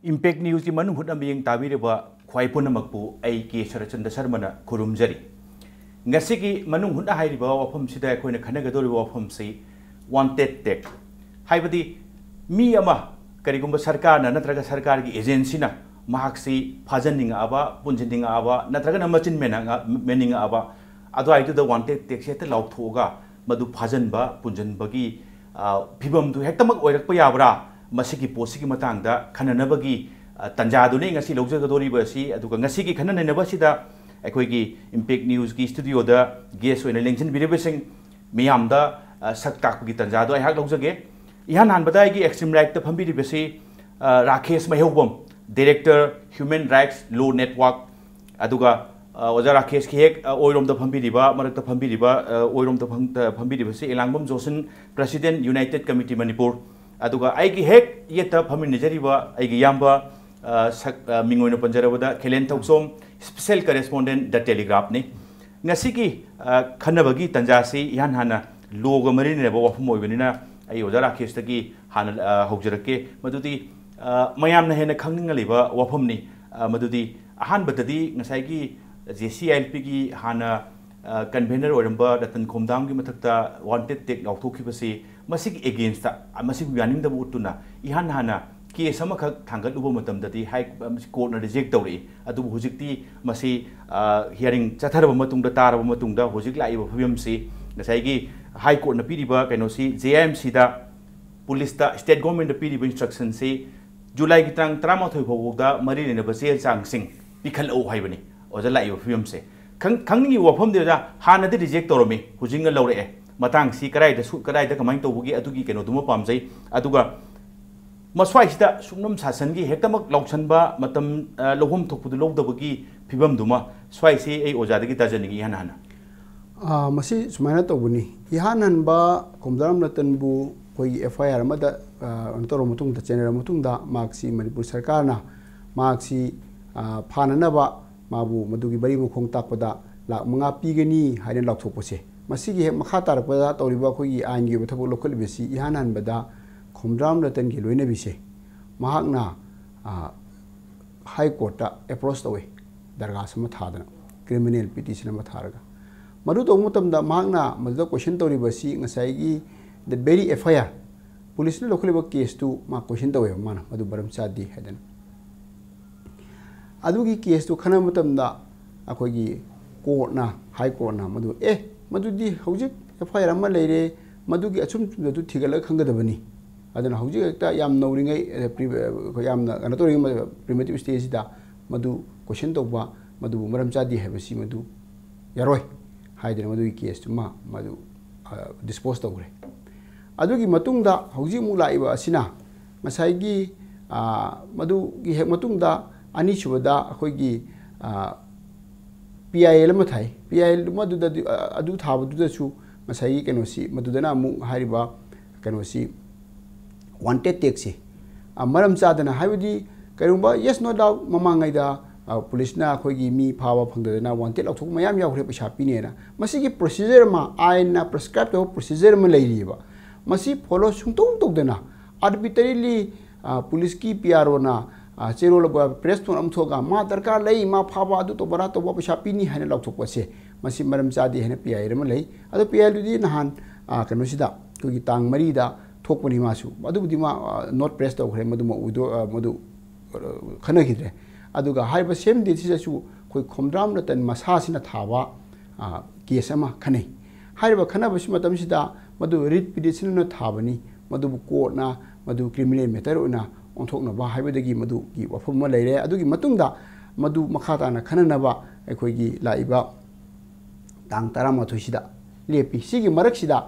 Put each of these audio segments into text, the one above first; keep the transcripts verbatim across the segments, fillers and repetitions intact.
Impact ꯅ꯭ꯌꯨꯁꯀꯤ ꯃꯅꯨꯡ ꯍꯨꯠꯅ ꯃꯤꯠꯌꯦꯡ ꯇꯥꯕꯤꯔꯤꯕ ꯈ꯭ꯋꯥꯏ ꯄꯨꯝꯅꯃꯛꯄꯨ ꯑꯩ ꯀꯦ ꯁꯔꯠꯆꯟꯗ ꯁꯔꯃꯅ ꯈꯨꯔꯨꯝꯖꯔꯤ꯫ ꯉꯁꯤꯒꯤ ꯃꯅꯨꯡ ꯍꯨꯠꯅ ꯍꯥꯏꯔꯤꯕ ꯋꯥꯐꯝꯁꯤꯗ ꯑꯩꯈꯣꯏꯅ ꯈꯟꯅꯒꯗꯧꯔꯤꯕ ꯋꯥꯐꯝꯁꯤ ꯋꯥꯟꯇꯦꯗ ꯇꯦꯒ, ꯍꯥꯏꯕꯗꯤ ꯃꯤ ꯑꯃ ꯀꯔꯤꯒꯨꯝꯕ ꯁꯔꯀꯥꯔꯅ ꯅꯠꯇ꯭ꯔꯒ ꯁꯔꯀꯥꯔꯒꯤ ꯑꯦꯖꯦꯟꯁꯤꯅ ꯃꯍꯥꯛꯁꯤ ꯐꯥꯖꯟꯅꯤꯡꯉꯛꯑꯕ, ꯄꯨꯟꯁꯤꯟꯅꯤꯡꯉꯛꯑꯕ ꯅꯠꯇ꯭ꯔꯒꯅ ꯃꯆꯤꯟ ꯃꯦꯟꯅ-, ꯃꯦꯟꯅꯤꯡꯉꯛꯑꯕ ꯑꯗꯨꯋꯥꯏꯗꯨꯗ ꯋꯥꯟꯇꯦꯗ ꯇꯦꯒꯁꯦ ꯍꯦꯛꯇ ꯂꯥꯎꯊꯣꯛꯑꯒ ꯃꯗꯨ ꯐꯥꯖꯟꯕ, ꯄꯨꯟꯁꯤꯟꯕꯒꯤ, ꯑ, ꯐꯤꯕꯝꯗꯨ ꯍꯦꯛꯇꯃꯛ ꯑꯣꯏꯔꯛꯄ ꯌꯥꯕ꯭ꯔꯥ? ꯃꯁꯤꯒꯤ ꯄꯣꯠꯁꯤꯒꯤ ꯃꯇꯥꯡꯗ ꯈꯟꯅꯅꯕꯒꯤ, ꯑ, ꯇꯥꯟꯖꯥꯗꯨꯅꯤ ꯉꯁꯤ ꯂꯧꯖꯒꯗꯧꯔꯤꯕ ꯑꯁꯤ꯫ ꯑꯗꯨꯒ ꯉꯁꯤꯒꯤ ꯈꯟꯅ ꯅꯩꯅꯕꯁꯤꯗ ꯑꯩꯈꯣꯏꯒꯤ ꯏꯝꯄꯦꯛ ꯅ꯭ꯌꯨꯁꯀꯤ ꯁ꯭ꯇꯨꯗꯤꯑꯣꯗ ꯒꯦꯁ ꯑꯣꯏꯅ ꯂꯦꯡꯁꯤꯟꯕꯤꯔꯤꯕꯁꯤꯡ ꯃꯤꯌꯥꯝꯗ, ꯑ, ꯁꯛ ꯇꯥꯛꯄꯒꯤ ꯇꯥꯟꯖꯥꯗꯨ ꯑꯩꯍꯥꯛ ꯂꯧꯖꯒꯦ꯫ ꯏꯍꯥꯟ ꯍꯥꯟꯕꯗ ꯑꯩꯒꯤ extreme right ꯇ ꯐꯝꯕꯤꯔꯤꯕꯁꯤ, ꯑ, Rakesh ꯃꯩꯍꯧꯕꯝ, Director Human Rights Law Network, ꯑꯗꯨꯒ, ꯑ, ꯑꯣꯖꯥ ꯔꯥꯀꯦꯁꯀꯤ ꯍꯦꯛ, ꯑ, ꯑꯣꯏꯔꯣꯝꯗ ꯐꯝꯕꯤꯔꯤꯕ, ꯃꯔꯛꯇ ꯐꯝꯕꯤꯔꯤꯕ, ꯑ, ꯑꯣꯏꯔꯣꯝꯗ ꯐꯝ-, ꯑ, ꯐꯝꯕꯤꯔꯤꯕꯁꯤ ꯏꯂꯥꯡꯕꯝ ꯖꯣꯁꯟ, President United Committee ꯃꯅꯤꯄꯨꯔ, ꯑꯗꯨꯒ ꯑꯩꯒꯤ ꯍꯦꯛ ꯌꯦꯠꯇ ꯐꯝꯃꯤꯟꯅꯖꯔꯤꯕ ꯑꯩꯒꯤ ꯏꯌꯥꯝꯕ, ꯑ, ꯁꯛ-, ꯑ, ꯃꯤꯡ ꯑꯣꯏꯅ ꯄꯟꯖꯔꯕꯗ ꯈꯦꯂꯦꯟ ꯊꯧꯁꯣꯝ, Special Correspondent The Telegraph ꯅꯤ꯫ ꯉꯁꯤꯒꯤ, ꯑ, ꯈꯟꯅꯕꯒꯤ ꯇꯥꯟꯖꯥꯁꯤ ꯏꯍꯥꯟ ꯍꯥꯟꯅ ꯂꯣꯒ ꯃꯔꯤ ꯂꯩꯅꯕ ꯋꯥꯐꯝ ꯑꯣꯏꯕꯅꯤꯅ ꯑꯩ ꯑꯣꯖꯥ ꯔꯥꯀꯦꯁꯇꯒꯤ ꯍꯥꯟꯅ, ꯑ, ꯍꯧꯖꯔꯛꯀꯦ꯫ ꯃꯗꯨꯗꯤ, ꯑ, ꯃꯌꯥꯝꯅ ꯍꯦꯟꯅ ꯈꯪꯅꯤꯡꯉ ꯂꯩꯕ ꯋꯥꯐꯝꯅꯤ꯫ ꯑ, ꯃꯗꯨꯗꯤ ꯑꯍꯥꯟꯕꯗꯗꯤ ꯉꯁꯥꯏꯒꯤ ꯖꯦ ꯁꯤ ꯑꯥꯏ ꯑꯦꯜ ꯄꯤꯒꯤ ꯍꯥꯟꯅ, ꯑ, convener ꯑꯣꯏꯔꯝꯕ ꯔꯇꯟ ꯈꯣꯝꯗꯥꯝꯒꯤ ꯃꯊꯛꯇ ꯋꯥꯟꯇꯦꯗ ꯇꯦꯒ ꯂꯥꯎꯊꯣꯛꯈꯤꯕꯁꯤ ꯃꯁꯤꯒꯤ against ꯇ, ꯑ, ꯃꯁꯤꯕꯨ ꯌꯥꯅꯤꯡꯗꯕ ꯎꯠꯇꯨꯅ ꯏꯍꯥꯟ ꯍꯥꯟꯅ ꯀꯦꯁ ꯑꯃꯈꯛ ꯊꯥꯡꯒꯠꯂꯨꯕ ꯃꯇꯝꯗꯗꯤ ꯍꯥꯏ, ꯃꯁꯤ ꯀꯣꯔꯠꯅ ꯔꯤꯖꯦꯛ ꯇꯧꯔꯛꯏ꯫ ꯑꯗꯨꯕꯨ ꯍꯧꯖꯤꯛꯇꯤ ꯃꯁꯤ, ꯑ, ꯍꯤꯌꯥꯔꯤꯡ ꯆꯠꯊꯔꯕ ꯃꯇꯨꯡꯗ, ꯇꯥꯔꯕ ꯃꯇꯨꯡꯗ ꯍꯧꯖꯤꯛ ꯂꯥꯛꯏꯕ ꯐꯤꯕꯝꯁꯤ ꯉꯁꯥꯏꯒꯤ ꯍꯥꯏ ꯀꯣꯔꯠꯅ ꯄꯤꯔꯤꯕ ꯀꯩꯅꯣꯁꯤ ꯖꯦ ꯑꯥꯏ ꯑꯦꯝ ꯁꯤꯗ, ꯄꯨꯂꯤꯁꯇ, ꯁ꯭ꯇꯦꯠ ꯒꯣꯔꯃꯦꯟꯗ ꯄꯤꯔꯤꯕ instruction ꯁꯤ ꯖꯨꯂꯥꯏꯒꯤ ꯇꯥꯡ ꯇꯔꯥꯃꯥꯊꯣꯏ ꯐꯥꯎꯕꯗ ꯃꯔꯤ ꯂꯩꯅꯕ ꯆꯦ ꯆꯥꯡꯁꯤꯡ ꯄꯤꯈꯠꯂꯛꯎ ꯍꯥꯏꯕꯅꯤ꯫ ꯑꯣꯖꯥ, ꯂꯥꯛꯏꯕ ꯐꯤꯕꯝꯁꯦ ꯈꯪ-, ꯈꯪꯅꯤꯡꯉꯤꯕ ꯋꯥꯐꯝꯗꯤ, ꯑꯣꯖꯥ, ꯍꯥꯟꯅꯗꯤ ꯔꯤꯖꯦꯛ ꯇꯧꯔꯝꯃꯤ, ꯍꯧꯖꯤꯛꯅ ꯂꯧꯔꯛꯑꯦ꯫ ꯃꯇꯥꯡꯁꯤ ꯀꯗꯥꯏꯗ ꯁꯨ-, ꯀꯗꯥꯏꯗ ꯀꯃꯥꯏꯅ ꯇꯧꯕꯒꯦ, ꯑꯗꯨꯒꯤ ꯀꯩꯅꯣꯗꯨꯃ ꯄꯥꯝꯖꯩ꯫ ꯑꯗꯨꯒ ꯃꯁ꯭ꯋꯥꯏꯁꯤꯗ ꯁꯨꯞꯅꯝ ꯁꯥꯁꯟꯒꯤ ꯍꯦꯛꯇꯃꯛ ꯂꯥꯎꯁꯟꯕ, ꯃꯇꯝ, ꯑ, ꯂꯧꯐꯝ ꯊꯣꯛꯄꯗꯨ ꯂꯧꯗꯕꯒꯤ ꯐꯤꯕꯝꯗꯨꯃ ꯁ꯭ꯋꯥꯏꯁꯤ ꯑꯩ ꯑꯣꯖꯥꯗꯒꯤ ꯇꯥꯖꯅꯤꯡꯉꯤ ꯏꯍꯥꯟ ꯍꯥꯟꯅ꯫ ꯑ, ꯃꯁꯤ ꯁꯨꯃꯥꯏꯅ ꯇꯧꯕꯅꯤ꯫ ꯏꯍꯥꯟ ꯍꯥꯟꯕ ꯈꯣꯝꯖꯥꯔꯥꯝ ꯔꯇꯟꯕꯨ ꯑꯩꯈꯣꯏꯒꯤ ꯑꯦꯐ ꯑꯥꯏ ꯑꯥꯔ ꯑꯃꯗ, ꯑ, ꯀꯩꯅꯣ ꯇꯧꯔꯕ ꯃꯇꯨꯡꯗ, ꯆꯦꯟꯅꯔꯕ ꯃꯇꯨꯡꯗ, ꯃꯍꯥꯛꯁꯤ ꯃꯅꯤꯄꯨꯔ ꯁꯔꯀꯥꯔꯅ ꯃꯍꯥꯛꯁꯤ, ꯑ, ꯐꯥꯅꯅꯕ ꯃꯥꯕꯨ ꯃꯗꯨꯒꯤ ꯃꯔꯤ ꯃꯈꯣꯡ ꯇꯥꯛꯄꯗ ꯂꯥꯛ ꯃꯉꯥ ꯄꯤꯒꯅꯤ ꯍꯥꯏꯅ ꯂꯥꯎꯊꯣꯛꯄꯁꯦ, ꯃꯁꯤꯒꯤ ꯍꯦꯛ ꯃꯈꯥ ꯇꯥꯔꯛꯄꯗ ꯇꯧꯔꯤꯕ ꯑꯩꯈꯣꯏꯒꯤ ꯑꯥꯏꯟꯒꯤ ꯑꯣꯏꯕ ꯊꯕꯛ ꯂꯧꯈꯠꯂꯤꯕꯁꯤ ꯏꯍꯥꯟ ꯍꯥꯟꯕꯗ ꯈꯣꯝꯖꯥꯔꯥꯝ ꯔꯇꯟꯒꯤ ꯂꯣꯏꯅꯕꯤꯁꯦ, ꯃꯍꯥꯛꯅ ꯍꯥꯏ ꯀꯣꯔꯠꯇ ꯑꯦꯄ꯭ꯔꯣꯁ ꯇꯧꯋꯤ, ꯗꯔꯈꯥꯁ ꯑꯃ ꯊꯥꯗꯅ, ꯀ꯭ꯔꯤꯃꯤꯅꯦꯜ ꯄꯤꯇꯤꯁꯟ ꯑꯃ ꯊꯥꯔꯒ꯫ ꯃꯗꯨ ꯇꯧꯕ ꯃꯇꯝꯗ ꯃꯍꯥꯛꯅ ꯃꯗꯨꯗ ꯀꯣꯏꯁꯟ ꯇꯧꯔꯤꯕꯁꯤ ꯉꯁꯥꯏꯒꯤ the very F I R, ꯄꯨꯂꯤꯁꯅ ꯂꯧꯈꯠꯂꯤꯕ ꯀꯦꯁꯇꯨ ꯃꯥ ꯀꯣꯏꯁꯟ ꯇꯧꯋꯦꯕ, ꯃꯥꯅ ꯃꯗꯨ ꯃꯔꯝ ꯆꯥꯗꯦ ꯍꯥꯏꯗꯅ꯫ ꯑꯗꯨꯒꯤ ꯀꯦꯁꯇꯨ ꯈꯟꯅꯕ ꯃꯇꯝꯗ ꯑꯩꯈꯣꯏꯒꯤ ꯀꯣꯔꯠꯅ, ꯍꯥꯏ ꯀꯣꯔꯠꯅ ꯃꯗꯨ, "ꯑꯦ, ꯃꯗꯨꯗꯤ ꯍꯧꯖꯤꯛ F I R ꯑꯃ ꯂꯩꯔꯦ, ꯃꯗꯨꯒꯤ ꯑꯆꯨꯝ ꯆꯨꯝꯗꯗꯨ ꯊꯤꯒꯠꯂꯒ ꯈꯪꯒꯗꯕꯅꯤ꯫ ꯑꯗꯨꯅ ꯍꯧꯖꯤꯛ ꯍꯦꯛꯇ ꯌꯥꯝ ꯅꯧꯔꯤꯉꯩ, ꯑꯦ, ꯄ꯭ꯔꯤ-, ꯑꯩꯈꯣꯏ ꯌꯥꯝꯅ ꯀꯩꯅꯣ ꯇꯧꯔꯤꯉꯩ ꯄ꯭ꯔꯤꯃꯦꯇꯤꯞ ꯁ꯭ꯇꯦꯖꯁꯤꯗ ꯃꯗꯨ ꯀꯣꯏꯁꯟ ꯇꯧꯕ, ꯃꯗꯨꯕꯨ ꯃꯔꯝ ꯆꯥꯗꯦ ꯍꯥꯏꯕꯁꯤ ꯃꯗꯨ ꯌꯥꯔꯣꯏ" ꯍꯥꯏꯗꯅ ꯃꯗꯨꯒꯤ ꯀꯦꯁꯇꯨꯃ ꯃꯗꯨ, ꯑ, ꯗꯤꯁꯄꯣꯁ ꯇꯧꯈ꯭ꯔꯦ꯫ ꯑꯗꯨꯒꯤ ꯃꯇꯨꯡꯗ ꯍꯧꯖꯤꯛ ꯑꯃꯨꯛ ꯂꯥꯛꯏꯕ ꯑꯁꯤꯅ ꯉꯁꯥꯏꯒꯤ, ꯑ, ꯃꯗꯨꯒꯤ ꯍꯦꯛ ꯃꯇꯨꯡꯗ ꯑꯅꯤꯁꯨꯕꯗ ꯑꯩꯈꯣꯏꯒꯤ, ꯑ, P I L ꯑꯃ ꯊꯥꯏ꯫ P I L ꯃꯗꯨꯗꯗꯤ, ꯑ, ꯑꯗꯨ ꯊꯥꯕꯗꯨꯗꯁꯨ ꯉꯁꯥꯏꯒꯤ ꯀꯩꯅꯣꯁꯤ, ꯃꯗꯨꯗꯅ ꯑꯃꯨꯛ ꯍꯥꯏꯔꯤꯕ ꯀꯩꯅꯣꯁꯤ, ꯋꯥꯟꯇꯦꯗ ꯇꯦꯒꯁꯤ, ꯑ, ꯃꯔꯝ ꯆꯥꯗꯅ, ꯍꯥꯏꯕꯗꯤ ꯀꯔꯤꯒꯨꯝꯕ, yes, no doubt, ꯃꯃꯥꯡꯉꯩꯗ, ꯑ, ꯄꯨꯂꯤꯁꯅ ꯑꯩꯈꯣꯏꯒꯤ ꯃꯤ ꯐꯥꯕ ꯐꯪꯗꯗꯅ ꯋꯥꯟꯇꯦꯗ ꯂꯥꯎꯊꯣꯛꯄ ꯃꯌꯥꯝ ꯌꯥꯎꯈ꯭ꯔꯦ, ꯄꯩꯁꯥ ꯄꯤꯅꯦꯅ꯫ ꯃꯁꯤꯒꯤ ꯄ꯭ꯔꯣꯁꯤꯖꯔ ꯑꯃ, ꯑꯥꯏꯟꯅ ꯄ꯭ꯔꯦꯁꯀ꯭ꯔꯥꯏꯕ ꯇꯧꯕ ꯄ꯭ꯔꯣꯁꯤꯖꯔ ꯑꯃ ꯂꯩꯔꯤꯑꯕ꯫ ꯃꯁꯤ ꯐꯣꯂꯣ ꯁꯨꯡꯇꯧ ꯇꯧꯗꯅ, ꯑꯥꯔꯕꯤꯇꯔꯤꯂꯤ, ꯑ, ꯄꯨꯂꯤꯁꯀꯤ P R Oꯅ, ꯑ, ꯆꯦꯔꯣꯜ ꯑꯃ, ꯄ꯭ꯔꯦꯁ ꯅꯣꯠ ꯑꯃ ꯊꯣꯛꯑꯒ, "ꯃꯥ ꯗꯔꯀꯥꯔ ꯂꯩ, ꯃꯥ ꯐꯥꯕ, ꯑꯗꯨ ꯇꯧꯕ, ꯑꯗꯥ ꯇꯧꯕ, ꯄꯩꯁꯥ ꯄꯤꯅꯤ" ꯍꯥꯏꯅ ꯂꯥꯎꯊꯣꯛꯄꯁꯦ, ꯃꯁꯤ ꯃꯔꯝ ꯆꯥꯗꯦ ꯍꯥꯏꯅ P I L ꯑꯃ ꯂꯩ꯫ ꯑꯗꯣ P I Lꯗꯨꯗꯤ ꯅꯍꯥꯟ, ꯑ, ꯀꯩꯅꯣꯁꯤꯗ, ꯑꯩꯈꯣꯏꯒꯤ ꯇꯥꯡ ꯃꯔꯤꯗ ꯊꯣꯛꯄꯅꯤ ꯃꯥꯁꯨ꯫ ꯑꯗꯨꯕꯨꯗꯤ ꯃꯥ, ꯑ, ꯅꯣꯠ ꯄ꯭ꯔꯦꯁ ꯇꯧꯈ꯭ꯔꯦ, ꯃꯗꯨꯃ ꯎꯗꯣ-, ꯑ, ꯃꯗꯨ, ꯑ, ꯈꯟꯅꯈꯤꯗ꯭ꯔꯦ꯫ ꯑꯗꯨꯒ ꯍꯥꯏꯔꯤꯕ ꯁꯦꯝ ꯗꯦꯠꯁꯤꯗꯁꯨ ꯑꯩꯈꯣꯏ ꯈꯣꯝꯗ꯭ꯔꯥꯝ ꯔꯇꯟ ꯃꯁꯥꯁꯤꯅ ꯊꯥꯕ, ꯑ, ꯀꯦꯁ ꯑꯃ ꯈꯟꯅꯩ꯫ ꯍꯥꯏꯔꯤꯕ ꯈꯟꯅꯕꯁꯤ ꯃꯇꯝꯁꯤꯗ ꯃꯗꯨ ꯔꯤꯠ ꯄꯤꯇꯤꯁꯟꯅ ꯊꯥꯕꯅꯤ, ꯃꯗꯨꯕꯨ ꯀꯣꯔꯠꯅ ꯃꯗꯨ ꯀ꯭ꯔꯤꯃꯤꯅꯦꯜ ꯃꯦꯇꯔ ꯑꯣꯏꯅ ꯑꯣꯟꯊꯣꯛꯅꯕ ꯍꯥꯏꯕꯗꯒꯤ ꯃꯗꯨꯒꯤ ꯋꯥꯐꯝ ꯑꯃ ꯂꯩꯔꯦ꯫ ꯑꯗꯨꯒꯤ ꯃꯇꯨꯡꯗ ꯃꯗꯨ ꯃꯈꯥ ꯇꯥꯅ ꯈꯟꯅꯅꯕ ꯑꯩꯈꯣꯏꯒꯤ ꯂꯥꯛꯏꯕ ꯇꯥꯡ ꯇꯔꯥꯃꯥꯊꯣꯏꯁꯤꯗ ꯂꯦꯞꯄꯤ꯫ ꯁꯤꯒꯤ ꯃꯔꯛꯁꯤꯗ,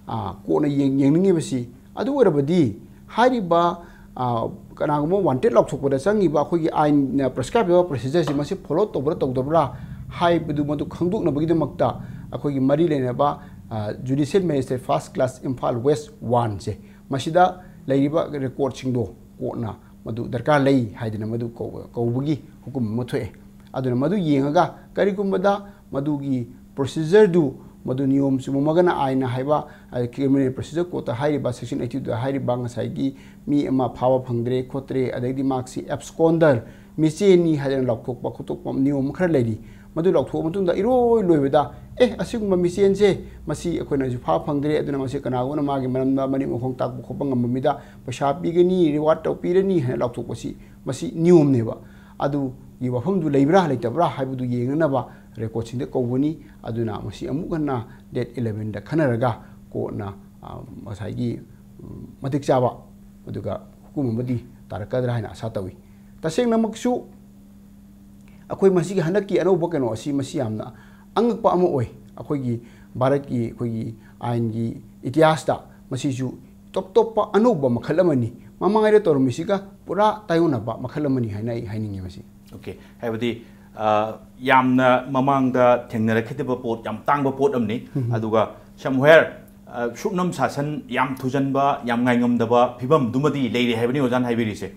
ꯑ, ꯀꯣꯔꯠꯅ ꯌꯦꯡ-, ꯌꯦꯡꯅꯤꯡꯉꯤꯕꯁꯤ, ꯑꯗꯨ ꯑꯣꯏꯔꯕꯗꯤ ꯍꯥꯏꯔꯤꯕ, ꯑ, ꯀꯅꯥꯒꯨꯝꯕ ꯋꯥꯟꯇꯦꯗ ꯂꯥꯎꯊꯣꯛꯄꯗ ꯆꯪꯉꯤꯕ ꯑꯩꯈꯣꯏꯒꯤ ꯑꯥꯏꯟꯅ ꯄ꯭ꯔꯦꯁꯀ꯭ꯔꯥꯏꯕ ꯇꯧꯕ ꯄ꯭ꯔꯣꯁꯤꯖꯔꯁꯤ ꯃꯁꯤ ꯐꯣꯂꯣ ꯇꯧꯕ꯭ꯔꯥ ꯇꯧꯗꯕ꯭ꯔꯥ ꯍꯥꯏꯕꯗꯨ ꯃꯗꯨ ꯈꯪꯗꯣꯛꯅꯕꯒꯤꯗꯃꯛꯇ ꯑꯩꯈꯣꯏꯒꯤ ꯃꯔꯤ ꯂꯩꯅꯕ, ꯑ, judicial magistrate first class Imphal west ꯋꯥꯟꯁꯦ, ꯃꯁꯤꯗ ꯂꯩꯔꯤꯕ ꯔꯦꯀꯣꯔꯠꯁꯤꯡꯗꯣ ꯀꯣꯔꯠꯅ ꯃꯗꯨ ꯗꯔꯀꯥꯔ ꯂꯩ ꯍꯥꯏꯗꯅ ꯃꯗꯨ ꯀꯧꯕ-, ꯀꯧꯕꯒꯤ ꯍꯨꯀꯨꯝ ꯑꯃ ꯊꯣꯛꯑꯦ꯫ ꯑꯗꯨꯅ ꯃꯗꯨ ꯌꯦꯡꯉꯒ ꯀꯔꯤꯒꯨꯝꯕꯗ ꯃꯗꯨꯒꯤ ꯄ꯭ꯔꯣꯁꯤꯖꯔꯗꯨ ꯃꯗꯨ ꯅꯤꯌꯣꯝ ꯆꯨꯝꯃꯝꯃꯒꯅ ꯑꯥꯏꯟꯅ ꯍꯥꯏꯕ, ꯑ, Criminal Procedure Codeꯇ ꯍꯥꯏꯔꯤꯕ section eighty twoꯗ ꯍꯥꯏꯔꯤꯕ ꯉꯁꯥꯏꯒꯤ ꯃꯤ ꯑꯃ ꯐꯥꯕ ꯐꯪꯗ꯭ꯔꯦ ꯈꯣꯠꯇ꯭ꯔꯦ, ꯑꯗꯩꯗꯤ ꯃꯍꯥꯛꯁꯤ absconder, ꯃꯤꯆꯦꯟꯅꯤ ꯍꯥꯏꯗꯅ ꯂꯥꯎꯊꯣꯛꯄ ꯈꯣꯠꯇꯣꯛꯄ ꯅꯤꯌꯣꯝ ꯈꯔ ꯂꯩꯔꯤ꯫ ꯃꯗꯨ ꯂꯥꯎꯊꯣꯛꯑ ꯃꯇꯨꯡꯗ ꯏꯔꯣꯏ ꯂꯣꯏꯕꯗ, "ꯑꯦ, ꯑꯁꯤꯒꯨꯝꯕ ꯃꯤꯆꯦꯟꯁꯦ ꯃꯁꯤ ꯑꯩꯈꯣꯏꯅꯁꯨ ꯐꯥꯕ ꯐꯪꯗ꯭ꯔꯦ, ꯑꯗꯨꯅ ꯃꯁꯤ ꯀꯅꯥꯒꯨꯝꯕꯅ ꯃꯥꯒꯤ ꯃꯔꯝꯗ ꯃꯔꯤ ꯃꯈꯣꯡ ꯇꯥꯛꯄ ꯈꯣꯠꯄ ꯉꯝꯕ ꯃꯤꯗ ꯄꯩꯁꯥ ꯄꯤꯒꯅꯤ, reward ꯇꯧ ꯄꯤꯔꯅꯤ" ꯍꯥꯏꯅ ꯂꯥꯎꯊꯣꯛꯄꯁꯤ, ꯃꯁꯤ ꯅꯤꯌꯣꯝꯅꯦꯕ꯫ ꯑꯗꯨꯒꯤ ꯋꯥꯐꯝꯗꯨ ꯂꯩꯕ꯭ꯔꯥ ꯂꯩꯇꯕ꯭ꯔꯥ ꯍꯥꯏꯕꯗꯨ ꯌꯦꯡꯅꯅꯕ recordꯁꯤꯡꯗ ꯀꯧꯕꯅꯤ꯫ ꯑꯗꯨꯅ ꯃꯁꯤ ꯑꯃꯨꯛ ꯍꯟꯅ date elevenꯗ ꯈꯟꯅꯔꯒ ꯀꯣꯔꯠꯅ, ꯑ, ꯉꯁꯥꯏꯒꯤ, ꯎꯝ, ꯃꯇꯤꯛ ꯆꯥꯕ ꯑꯗꯨꯒ ꯍꯨꯀꯨꯝ ꯑꯃꯗꯤ ꯇꯥꯔꯛꯀꯗ꯭ꯔꯥ ꯍꯥꯏꯅ ꯑꯁꯥ ꯇꯧꯏ꯫ ꯇꯁꯦꯡꯅꯃꯛꯁꯨ ꯑꯩꯈꯣꯏ ꯃꯁꯤꯒꯤ ꯍꯟꯗꯛꯀꯤ ꯑꯅꯧꯕ ꯀꯩꯅꯣ ꯑꯁꯤ ꯃꯁꯤ ꯌꯥꯝꯅ ꯑꯉꯛꯄ ꯑꯃ ꯑꯣꯏ꯫ ꯑꯩꯈꯣꯏꯒꯤ ꯚꯥꯔꯠꯀꯤ ꯑꯩꯈꯣꯏꯒꯤ ꯑꯥꯏꯟꯒꯤ ꯏꯇꯤꯍꯥꯁꯇ ꯃꯁꯤꯁꯨ ꯇꯣꯞ ꯇꯣꯞꯄ ꯑꯅꯧꯕ ꯃꯈꯜ ꯑꯃꯅꯤ꯫ ꯃꯃꯥꯡꯉꯩꯗ ꯇꯧꯔꯝꯃꯤꯁꯤꯒ ꯄꯨꯔꯥ ꯇꯥꯏꯑꯣꯟꯅꯕ ꯃꯈꯜ ꯑꯃꯅꯤ ꯍꯥꯏꯅ ꯑꯩ ꯍꯥꯏꯅꯤꯡꯉꯤ ꯃꯁꯤ꯫ ꯑꯣꯀꯦ, ꯍꯥꯏꯕꯗꯤ, ꯑ, ꯌꯥꯝꯅ ꯃꯃꯥꯡꯗ ꯊꯦꯡꯅꯔꯛꯈꯤꯗꯕ ꯄꯣꯠ, ꯌꯥꯝ ꯇꯥꯡꯕ ꯄꯣꯠ ꯑꯃꯅꯤ꯫ ꯑꯗꯨꯒ somewhere, ꯑ, ꯁꯨꯞꯅꯝ ꯁꯥꯁꯟ, ꯌꯥꯝ ꯊꯨꯖꯟꯕ, ꯌꯥꯝ ꯉꯥꯏꯉꯝꯗꯕ ꯐꯤꯕꯝꯗꯨꯃꯗꯤ ꯂꯩꯔꯦ ꯍꯥꯏꯕꯅꯤ ꯑꯣꯖꯥꯅ ꯍꯥꯏꯕꯤꯔꯤꯁꯦ꯫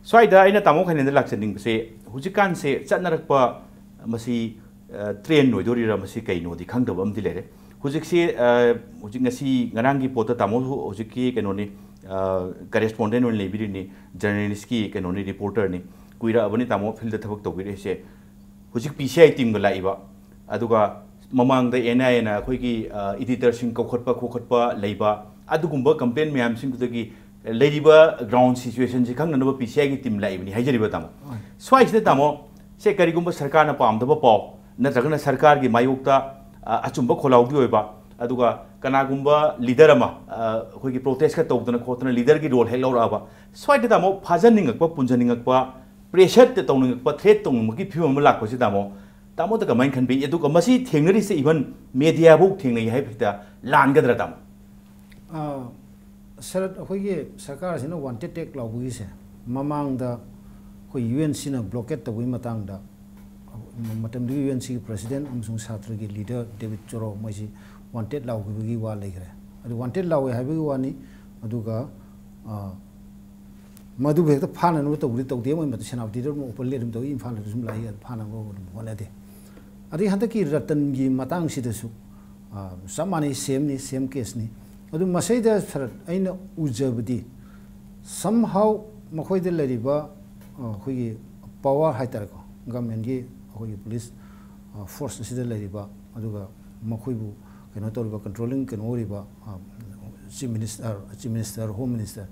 ꯁ꯭ꯋꯥꯏꯗ ꯑꯩꯅ ꯇꯥꯃꯣ ꯈꯩꯅꯦꯟꯗ ꯂꯥꯛꯆꯅꯤꯡꯕꯁꯦ, ꯍꯧꯖꯤꯛꯀꯥꯟꯁꯦ ꯆꯠꯅꯔꯛꯄ ꯃꯁꯤ, ꯑ, trend ꯑꯣꯏꯗꯣꯔꯤꯔꯥ, ꯃꯁꯤ ꯀꯩꯅꯣꯗꯤ ꯈꯪꯗꯕ ꯑꯃꯗꯤ ꯂꯩꯔꯦ꯫ ꯍꯧꯖꯤꯛꯁꯤ, ꯑ, ꯍꯧꯖꯤꯛ ꯉꯁꯤ ꯉꯔꯥꯡꯒꯤ ꯄꯣꯠꯇ ꯇꯥꯃꯣ ꯍꯧꯖꯤꯛꯀꯤ ꯀꯩꯅꯣꯅꯤ, ꯑ, correspondent ꯑꯣꯏꯅ ꯂꯩꯕꯤꯔꯤꯅꯤ, journalistꯀꯤ ꯀꯩꯅꯣꯅꯤ, reporterꯅꯤ꯫ ꯀꯨꯏꯔꯛꯑꯕꯅꯤ ꯇꯥꯃꯣ fieldꯇ ꯊꯕꯛ ꯇꯧꯕꯤꯔꯛꯏꯁꯦ꯫ ꯍꯧꯖꯤꯛ P C I teamꯒ ꯂꯥꯛꯏꯕ, ꯑꯗꯨꯒ ꯃꯃꯥꯡꯗ N I Aꯅ ꯑꯩꯈꯣꯏꯒꯤ, ꯑ, editorꯁꯤꯡ ꯀꯧꯈꯠꯄ ꯈꯣꯀꯠꯄ ꯂꯩꯕ, ꯑꯗꯨꯒꯨꯝꯕ complaint ꯃꯌꯥꯝꯁꯤꯡꯗꯨꯗꯒꯤ ꯂꯩꯔꯤꯕ ground situationꯁꯤ ꯈꯪꯅꯅꯕ P C Iꯒꯤ team ꯂꯥꯛꯏꯕꯅꯤ ꯍꯥꯏꯖꯔꯤꯕ ꯇꯥꯃꯣ꯫ ꯁ꯭ꯋꯥꯏꯁꯤꯗ ꯇꯥꯃꯣ, ꯁꯦ ꯀꯔꯤꯒꯨꯝꯕ ꯁꯔꯀꯥꯔꯅ ꯄꯥꯝꯗꯕ ꯄꯥꯎ ꯅꯠꯇ꯭ꯔꯒꯅ ꯁꯔꯀꯥꯔꯒꯤ ꯃꯥꯌꯣꯛꯇ, ꯑ, ꯑꯆꯨꯝꯕ ꯈꯣꯜꯂꯥꯎꯗꯤ ꯑꯣꯏꯕ, ꯑꯗꯨꯒ ꯀꯅꯥꯒꯨꯝꯕ leader ꯑꯃ, ꯑ, ꯑꯩꯈꯣꯏꯒꯤ protestꯀ ꯇꯧꯗꯅ ꯈꯣꯠꯇꯅ leaderꯒꯤ role ꯍꯦꯛ ꯂꯧꯔꯛꯑꯕ, ꯁ꯭ꯋꯥꯏꯗ ꯇꯥꯃꯣ ꯐꯥꯖꯅꯤꯡꯉꯛꯄ, ꯄꯨꯟꯖꯅꯤꯡꯉꯛꯄ, pressureꯇ ꯇꯧꯅꯤꯡꯉꯛꯄ, threat ꯇꯧꯅꯤꯡꯕꯒꯤ ꯐꯤꯕꯝ ꯑꯃ ꯂꯥꯛꯄꯁꯤ ꯇꯥꯃꯣ, ꯇꯥꯃꯣꯗ ꯀꯃꯥꯏꯅ ꯈꯟꯕꯤ? ꯑꯗꯨꯒ ꯃꯁꯤ ꯊꯦꯡꯅꯔꯤꯁꯦ even mediaꯐꯧ ꯊꯦꯡꯅꯩ ꯍꯥꯏꯕꯁꯤꯗ ꯂꯥꯟꯒꯗ꯭ꯔꯥ ꯇꯥꯃꯣ? ꯑꯥ, ꯁꯔꯠ, ꯑꯩꯈꯣꯏꯒꯤ ꯁꯔꯀꯥꯔꯁꯤꯅ wanted tag ꯂꯥꯎꯕꯒꯤꯁꯦ, ꯃꯃꯥꯡꯗ ꯑꯩꯈꯣꯏ UNCꯅ blockade ꯇꯧꯕꯒꯤ ꯃꯇꯥꯡꯗ, ꯃꯇꯝꯗꯨꯒꯤ UNCꯒꯤ president ꯑꯃꯁꯨꯡ ꯁꯥꯇ꯭ꯔꯒꯤ leader David Choro ꯃꯣꯏꯁꯤ wanted ꯂꯥꯎꯈꯤꯕꯒꯤ ꯋꯥ ꯂꯩꯈ꯭ꯔꯦ꯫ ꯑꯗꯨ wanted ꯂꯥꯎꯋꯦ ꯍꯥꯏꯕꯒꯤ ꯋꯥꯅꯤ, ꯑꯗꯨꯒ, ꯑꯥ, ꯃꯗꯨꯕꯨ ꯍꯦꯛꯇ ꯐꯥꯅꯅꯕ ꯇꯧꯕꯗꯤ ꯇꯧꯗꯦ꯫ ꯃꯣꯏ ꯃꯗꯨ ꯁꯦꯅꯥꯄꯇꯤꯗ ꯑꯗꯨꯝ openly ꯑꯗꯨꯝ ꯇꯧꯏ, ꯏꯝꯐꯥꯜꯗ ꯑꯗꯨꯝ ꯂꯥꯛꯏ, ꯑꯗꯨ ꯐꯥꯅꯕ ꯑꯗꯨꯝ ꯍꯣꯠꯅꯗꯦ꯫ ꯑꯗꯩ ꯍꯟꯗꯛꯀꯤ ꯔꯇꯟꯒꯤ ꯃꯇꯥꯡꯁꯤꯗꯁꯨ ꯆꯞ ꯃꯥꯟꯅꯩ, ꯁꯦꯝꯅꯤ, ꯁꯦꯝ ꯀꯦꯁꯅꯤ꯫ ꯑꯗꯨ ꯃꯁꯤꯗ ꯁꯥꯔ, ꯑꯩꯅ ꯎꯖꯕꯗꯤ somehow ꯃꯈꯣꯏꯗ ꯂꯩꯔꯤꯕ ꯑꯩꯈꯣꯏꯒꯤ ꯄꯋꯥꯔ ꯍꯥꯏꯇꯥꯔꯦꯀꯣ, ꯒꯃꯦꯟꯒꯤ ꯑꯩꯈꯣꯏꯒꯤ ꯄꯨꯂꯤꯁ ꯐꯣꯔꯁ ꯑꯁꯤꯗ ꯂꯩꯔꯤꯕ, ꯑꯗꯨꯒ ꯃꯈꯣꯏꯕꯨ ꯀꯩꯅꯣ ꯇꯧꯔꯤꯕ, ꯀꯟꯇ꯭ꯔꯣꯂꯤꯡ ꯀꯩꯅꯣ ꯑꯣꯏꯔꯤꯕ chief minister, chief minister, home minister,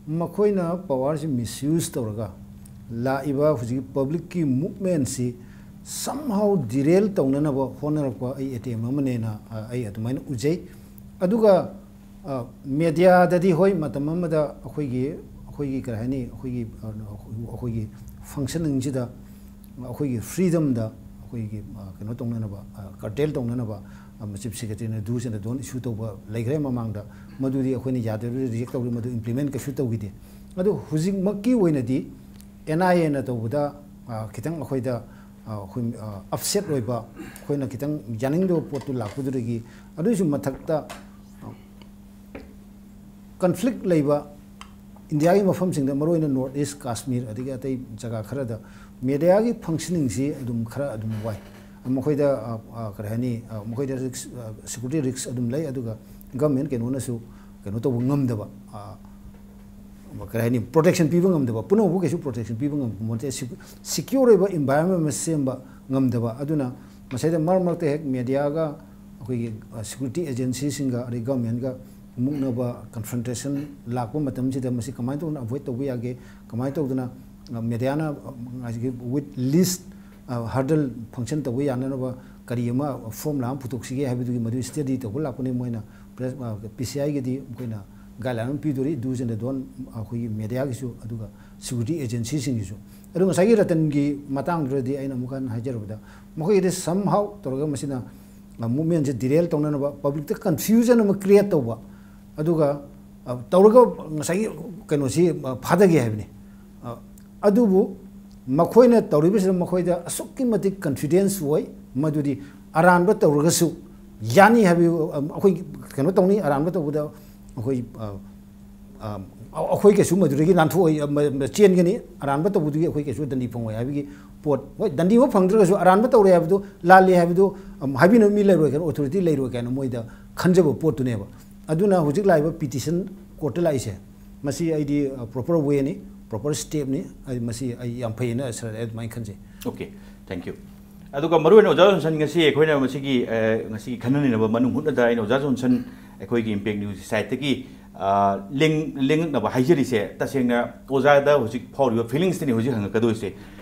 ꯃꯈꯣꯏꯅ ꯄꯋꯥꯔꯁꯤ ꯃꯤꯁꯌꯨꯁ ꯇꯧꯔꯒ ꯂꯥꯛꯏꯕ ꯍꯧꯖꯤꯛꯀꯤ ꯄꯕ꯭ꯂꯤꯛꯀꯤ ꯃꯨꯞꯃꯦꯟꯁꯤ somehow derail ꯇꯧꯅꯅꯕ ꯍꯣꯠꯅꯔꯛꯄ ꯑꯩ ꯑꯦꯇꯦꯝ ꯑꯃꯅꯦꯅ ꯑꯩ ꯑꯗꯨꯃꯥꯏꯅ ꯎꯖꯩ꯫ ꯑꯗꯨꯒ ꯃꯦꯗꯤꯌꯥꯗꯗꯤ ꯍꯣꯏ, ꯃꯇꯝ ꯑꯃꯗ ꯑꯩꯈꯣꯏꯒꯤ, ꯑꯩꯈꯣꯏꯒꯤ ꯀꯔꯤ ꯍꯥꯏꯅꯤ, ꯑꯩꯈꯣꯏꯒꯤ ꯑꯩꯈꯣꯏꯒꯤ ꯐꯪꯁꯟꯅꯤꯡꯁꯤꯗ ꯑꯩꯈꯣꯏꯒꯤ ꯐ꯭ꯔꯤꯗꯝꯗ ꯑꯩꯈꯣꯏꯒꯤ ꯀꯩꯅꯣ ꯇꯧꯅꯅꯕ, ꯀꯔꯇꯦꯜ ꯇꯧꯅꯅꯕ ꯆꯤꯐ ꯁꯦꯀ꯭ꯔꯦꯇꯔꯤꯅ ꯗꯨꯁ ꯑꯦꯟ ꯗꯣꯟ ꯏꯁꯨ ꯇꯧꯕ ꯂꯩꯈ꯭ꯔꯦ ꯃꯃꯥꯡꯗ꯫ ꯃꯗꯨꯗꯤ ꯑꯩꯈꯣꯏꯅ ꯌꯥꯗꯕꯗꯨꯗ ꯔꯤꯖꯦꯛ ꯇꯧꯔꯤ, ꯃꯗꯨ ꯏꯝꯄ꯭ꯂꯤꯃꯦꯟ ꯀꯩꯁꯨ ꯇꯧꯈꯤꯗꯦ꯫ ꯑꯗꯨ ꯍꯧꯖꯤꯛꯃꯛꯀꯤ ꯑꯣꯏꯅꯗꯤ ꯑꯦꯟ ꯑꯥꯏ ꯑꯦꯅ ꯇꯧꯕꯗ ꯈꯤꯇꯪ ꯑꯩꯈꯣꯏꯗ ꯑꯩꯈꯣꯏ ꯑꯞꯁꯦꯠ ꯑꯣꯏꯕ, ꯑꯩꯈꯣꯏꯅ ꯈꯤꯇꯪ ꯌꯥꯅꯤꯡꯗꯕ ꯄꯣꯠꯇꯨ ꯂꯥꯛꯄꯗꯨꯗꯒꯤ, ꯑꯗꯨꯒꯤꯁꯨ ꯃꯊꯛꯇ ꯀꯟꯐ꯭ꯂꯤꯛ ꯂꯩꯕ ꯏꯟꯗꯤꯌꯥꯒꯤ ꯃꯐꯝꯁꯤꯡꯗ, ꯃꯔꯨꯑꯣꯏꯅ ꯅꯣꯔꯠ ꯏꯁ, ꯀꯥꯁꯃꯤꯔ, ꯑꯗꯒꯤ ꯑꯇꯩ ꯖꯒꯥ ꯈꯔꯗ ꯃꯦꯗꯤꯌꯥꯒꯤ ꯐꯪꯁꯅꯤꯡꯁꯤ ꯑꯗꯨꯝ ꯈꯔ ꯑꯗꯨꯝ ꯋꯥꯏ꯫ ꯃꯈꯣꯏꯗ ꯀꯔꯤ ꯍꯥꯏꯅꯤ, ꯃꯈꯣꯏꯗ ꯔꯤꯛꯁ, ꯁꯦꯀ꯭ꯌꯨꯔꯤꯇꯤ ꯔꯤꯛꯁ ꯑꯗꯨꯝ ꯂꯩ꯫ ꯑꯗꯨꯒ ꯒꯃꯦꯟ ꯀꯩꯅꯣꯅꯁꯨ ꯀꯩꯅꯣ ꯇꯧꯕ ꯉꯝꯗꯕ, ꯀꯔꯤ ꯍꯥꯏꯅꯤ, ꯄ꯭ꯔꯣꯇꯦꯛꯁꯟ ꯄꯤꯕ ꯉꯝꯗꯕ, ꯄꯨꯝꯅꯃꯛꯄꯨ ꯀꯩꯁꯨ ꯄ꯭ꯔꯣꯇꯦꯛꯁꯟ ꯄꯤꯕ ꯉꯝꯕ ꯅꯠꯇꯦ꯫ ꯁꯤꯀ꯭ꯌꯣꯔ ꯑꯣꯏꯕ ꯏꯟꯚꯥꯏꯔꯣꯟꯃꯦꯟ ꯑꯃ ꯁꯦꯝꯕ ꯉꯝꯗꯕ꯫ ꯑꯗꯨꯅ ꯃꯁꯤꯗ ꯃꯔꯛ ꯃꯔꯛꯇ ꯍꯦꯛ ꯃꯦꯗꯤꯌꯥꯒ ꯑꯩꯈꯣꯏꯒꯤ ꯁꯦꯀ꯭ꯌꯨꯔꯤꯇꯤ ꯑꯦꯖꯦꯟꯁꯤꯁꯤꯡꯒ ꯑꯗꯩ ꯒꯃꯦꯟꯒ ꯃꯨꯛꯅꯕ, ꯀꯟꯐ꯭ꯔꯟꯇꯦꯁꯟ ꯂꯥꯛꯄ ꯃꯇꯝꯁꯤꯗ ꯃꯁꯤ ꯀꯃꯥꯏꯅ ꯇꯧꯗꯅ ꯑꯦꯚꯣꯏꯗ ꯇꯧꯕ ꯌꯥꯒꯦ, ꯀꯃꯥꯏꯅ ꯇꯧꯗꯅ ꯃꯦꯗꯤꯌꯥꯅ ꯉꯁꯥꯏꯒꯤ ꯋꯤꯠ ꯂꯤꯁ ꯍꯔꯗꯜ ꯐꯪꯁꯟ ꯇꯧꯕ ꯌꯥꯅꯅꯕ ꯀꯔꯤ ꯑꯃ ꯐꯣꯔꯃꯨꯂꯥ ꯑꯃ ꯄꯨꯊꯣꯛꯁꯤꯒꯦ ꯍꯥꯏꯕꯗꯨꯒꯤ ꯃꯗꯨ ꯁ꯭ꯇꯗꯤ ꯇꯧꯕ ꯂꯥꯛꯄꯅꯤ꯫ ꯃꯣꯏꯅ ꯄ꯭ꯔꯦꯁ, ꯄꯤ ꯁꯤ ꯑꯥꯏꯒꯤꯗꯤ ꯃꯈꯣꯏꯅ ꯒꯥꯏꯗꯂꯥꯏꯟ ꯑꯃ ꯄꯤꯗꯣꯔꯤ, ꯗꯨꯁ ꯑꯦꯟ ꯗꯣꯟ ꯑꯩꯈꯣꯏꯒꯤ ꯃꯦꯗꯤꯌꯥꯒꯤꯁꯨ ꯑꯗꯨꯒ ꯁꯦꯀ꯭ꯌꯨꯔꯤꯇꯤ ꯑꯦꯖꯦꯟꯁꯤꯁꯤꯡꯒꯤꯁꯨ꯫ ꯑꯗꯨ ꯉꯁꯥꯏꯒꯤ ꯔꯇꯟꯒꯤ ꯃꯇꯥꯡꯗꯨꯗꯗꯤ ꯑꯩꯅ ꯑꯃꯨꯛ ꯍꯟꯅ ꯍꯥꯏꯖꯔꯕꯗ, ꯃꯈꯣꯏꯒꯤꯗꯤ somehow ꯇꯧꯔꯒ ꯃꯁꯤꯅ ꯃꯨꯞꯃꯦꯟꯁꯦ ꯗꯤꯔꯦꯜ ꯇꯧꯅꯅꯕ, ꯄꯕ꯭ꯂꯤꯛꯇ ꯀꯟꯐ꯭ꯌꯨꯖꯟ ꯑꯃ ꯀ꯭ꯔꯤꯌꯦꯠ ꯇꯧꯕ, ꯑꯗꯨꯒ ꯇꯧꯔꯒ ꯉꯁꯥꯏꯒꯤ ꯀꯩꯅꯣꯁꯤ ꯐꯥꯊꯒꯦ ꯍꯥꯏꯕꯅꯤ꯫ ꯑꯗꯨꯕꯨ ꯃꯈꯣꯏꯅ ꯇꯧꯔꯤꯕꯁꯤꯗ ꯃꯈꯣꯏꯗ ꯑꯁꯨꯛꯀꯤ ꯃꯇꯤꯛ ꯀꯟꯐꯤꯗꯦꯟꯁ ꯑꯣꯏ, ꯃꯗꯨꯗꯤ ꯑꯔꯥꯟꯕ ꯇꯧꯔꯒꯁꯨ ꯌꯥꯅꯤ ꯍꯥꯏꯕ, ꯑꯩꯈꯣꯏ ꯀꯩꯅꯣ ꯇꯧꯅꯤ, ꯑꯔꯥꯟꯕ ꯇꯧꯕꯗ ꯑꯩꯈꯣꯏ ꯑꯩꯈꯣꯏ ꯀꯩꯁꯨ ꯃꯗꯨꯗꯒꯤ ꯅꯥꯟꯊꯣꯛꯑꯣꯏ, ꯆꯦꯟꯒꯅꯤ꯫ ꯑꯔꯥꯟꯕ ꯇꯧꯕꯗꯨꯒꯤ ꯑꯩꯈꯣꯏ ꯀꯩꯁꯨ ꯗꯟꯗꯤ ꯐꯪꯉꯣꯏ ꯍꯥꯏꯕꯒꯤ ꯄꯣꯠ꯫ ꯍꯣꯏ, ꯗꯟꯗꯤꯃꯛ ꯐꯪꯗ꯭ꯔꯒꯁꯨ ꯑꯔꯥꯟꯕ ꯇꯧꯔꯦ ꯍꯥꯏꯕꯗꯨ, ꯂꯥꯜꯂꯦ ꯍꯥꯏꯕꯗꯨ ꯍꯥꯏꯕꯤꯅꯕ ꯃꯤ ꯂꯩꯔꯣꯏ ꯀꯥꯏꯅ, ꯑꯣꯊꯣꯔꯤꯇꯤ ꯂꯩꯔꯣꯏ ꯀꯥꯏꯅ ꯃꯣꯏꯗ ꯈꯟꯖꯕ ꯄꯣꯠꯇꯨꯅꯦꯕ꯫ ꯑꯗꯨꯅ ꯍꯧꯖꯤꯛ ꯂꯥꯛꯏꯕ ꯄꯤꯇꯤꯁꯟ ꯀꯣꯔꯠꯇ ꯂꯥꯛꯏꯁꯦ, ꯃꯁꯤ ꯑꯩꯗꯤ ꯄ꯭ꯔꯣꯄꯔ ꯋꯦꯅꯤ, ꯄ꯭ꯔꯣꯄꯔ ꯁ꯭ꯇꯦꯞꯅꯤ꯫ ꯑꯩ ꯃꯁꯤ ꯑꯩ ꯌꯥꯝ ꯐꯩꯌꯦꯅ ꯁꯥꯔ ꯑꯗꯨꯃꯥꯏꯅ ꯈꯟꯖꯩ꯫ Okay, thank you. ꯑꯗꯨꯒ ꯃꯔꯨꯑꯣꯏꯅ ꯑꯣꯖꯥ ꯖꯣꯟꯁꯟ, ꯉꯁꯤ ꯑꯩꯈꯣꯏꯅ ꯃꯁꯤꯒꯤ ꯉꯁꯤꯒꯤ ꯈꯟꯅ ꯅꯩꯅꯕ ꯃꯅꯨꯡ ꯍꯨꯠꯅꯗ ꯑꯩꯅ ꯑꯣꯖꯥ ꯖꯣꯟꯁꯟ ꯑꯩꯈꯣꯏꯒꯤ ꯏꯝꯄꯦꯛ ꯅ꯭ꯌꯨꯁ ꯁꯥꯏꯠꯇꯒꯤ ꯂꯦꯡꯉꯛꯅꯕ ꯍꯥꯏꯖꯔꯤꯁꯦ꯫ ꯇꯁꯦꯡꯅ ꯑꯣꯖꯥꯗ ꯍꯧꯖꯤꯛ ꯐꯥꯎꯔꯤꯕ ꯐꯤꯂꯤꯡꯁꯇꯅꯤ ꯍꯧꯖꯤꯛ ꯍꯪꯉꯛꯀꯗꯣꯏꯁꯦ꯫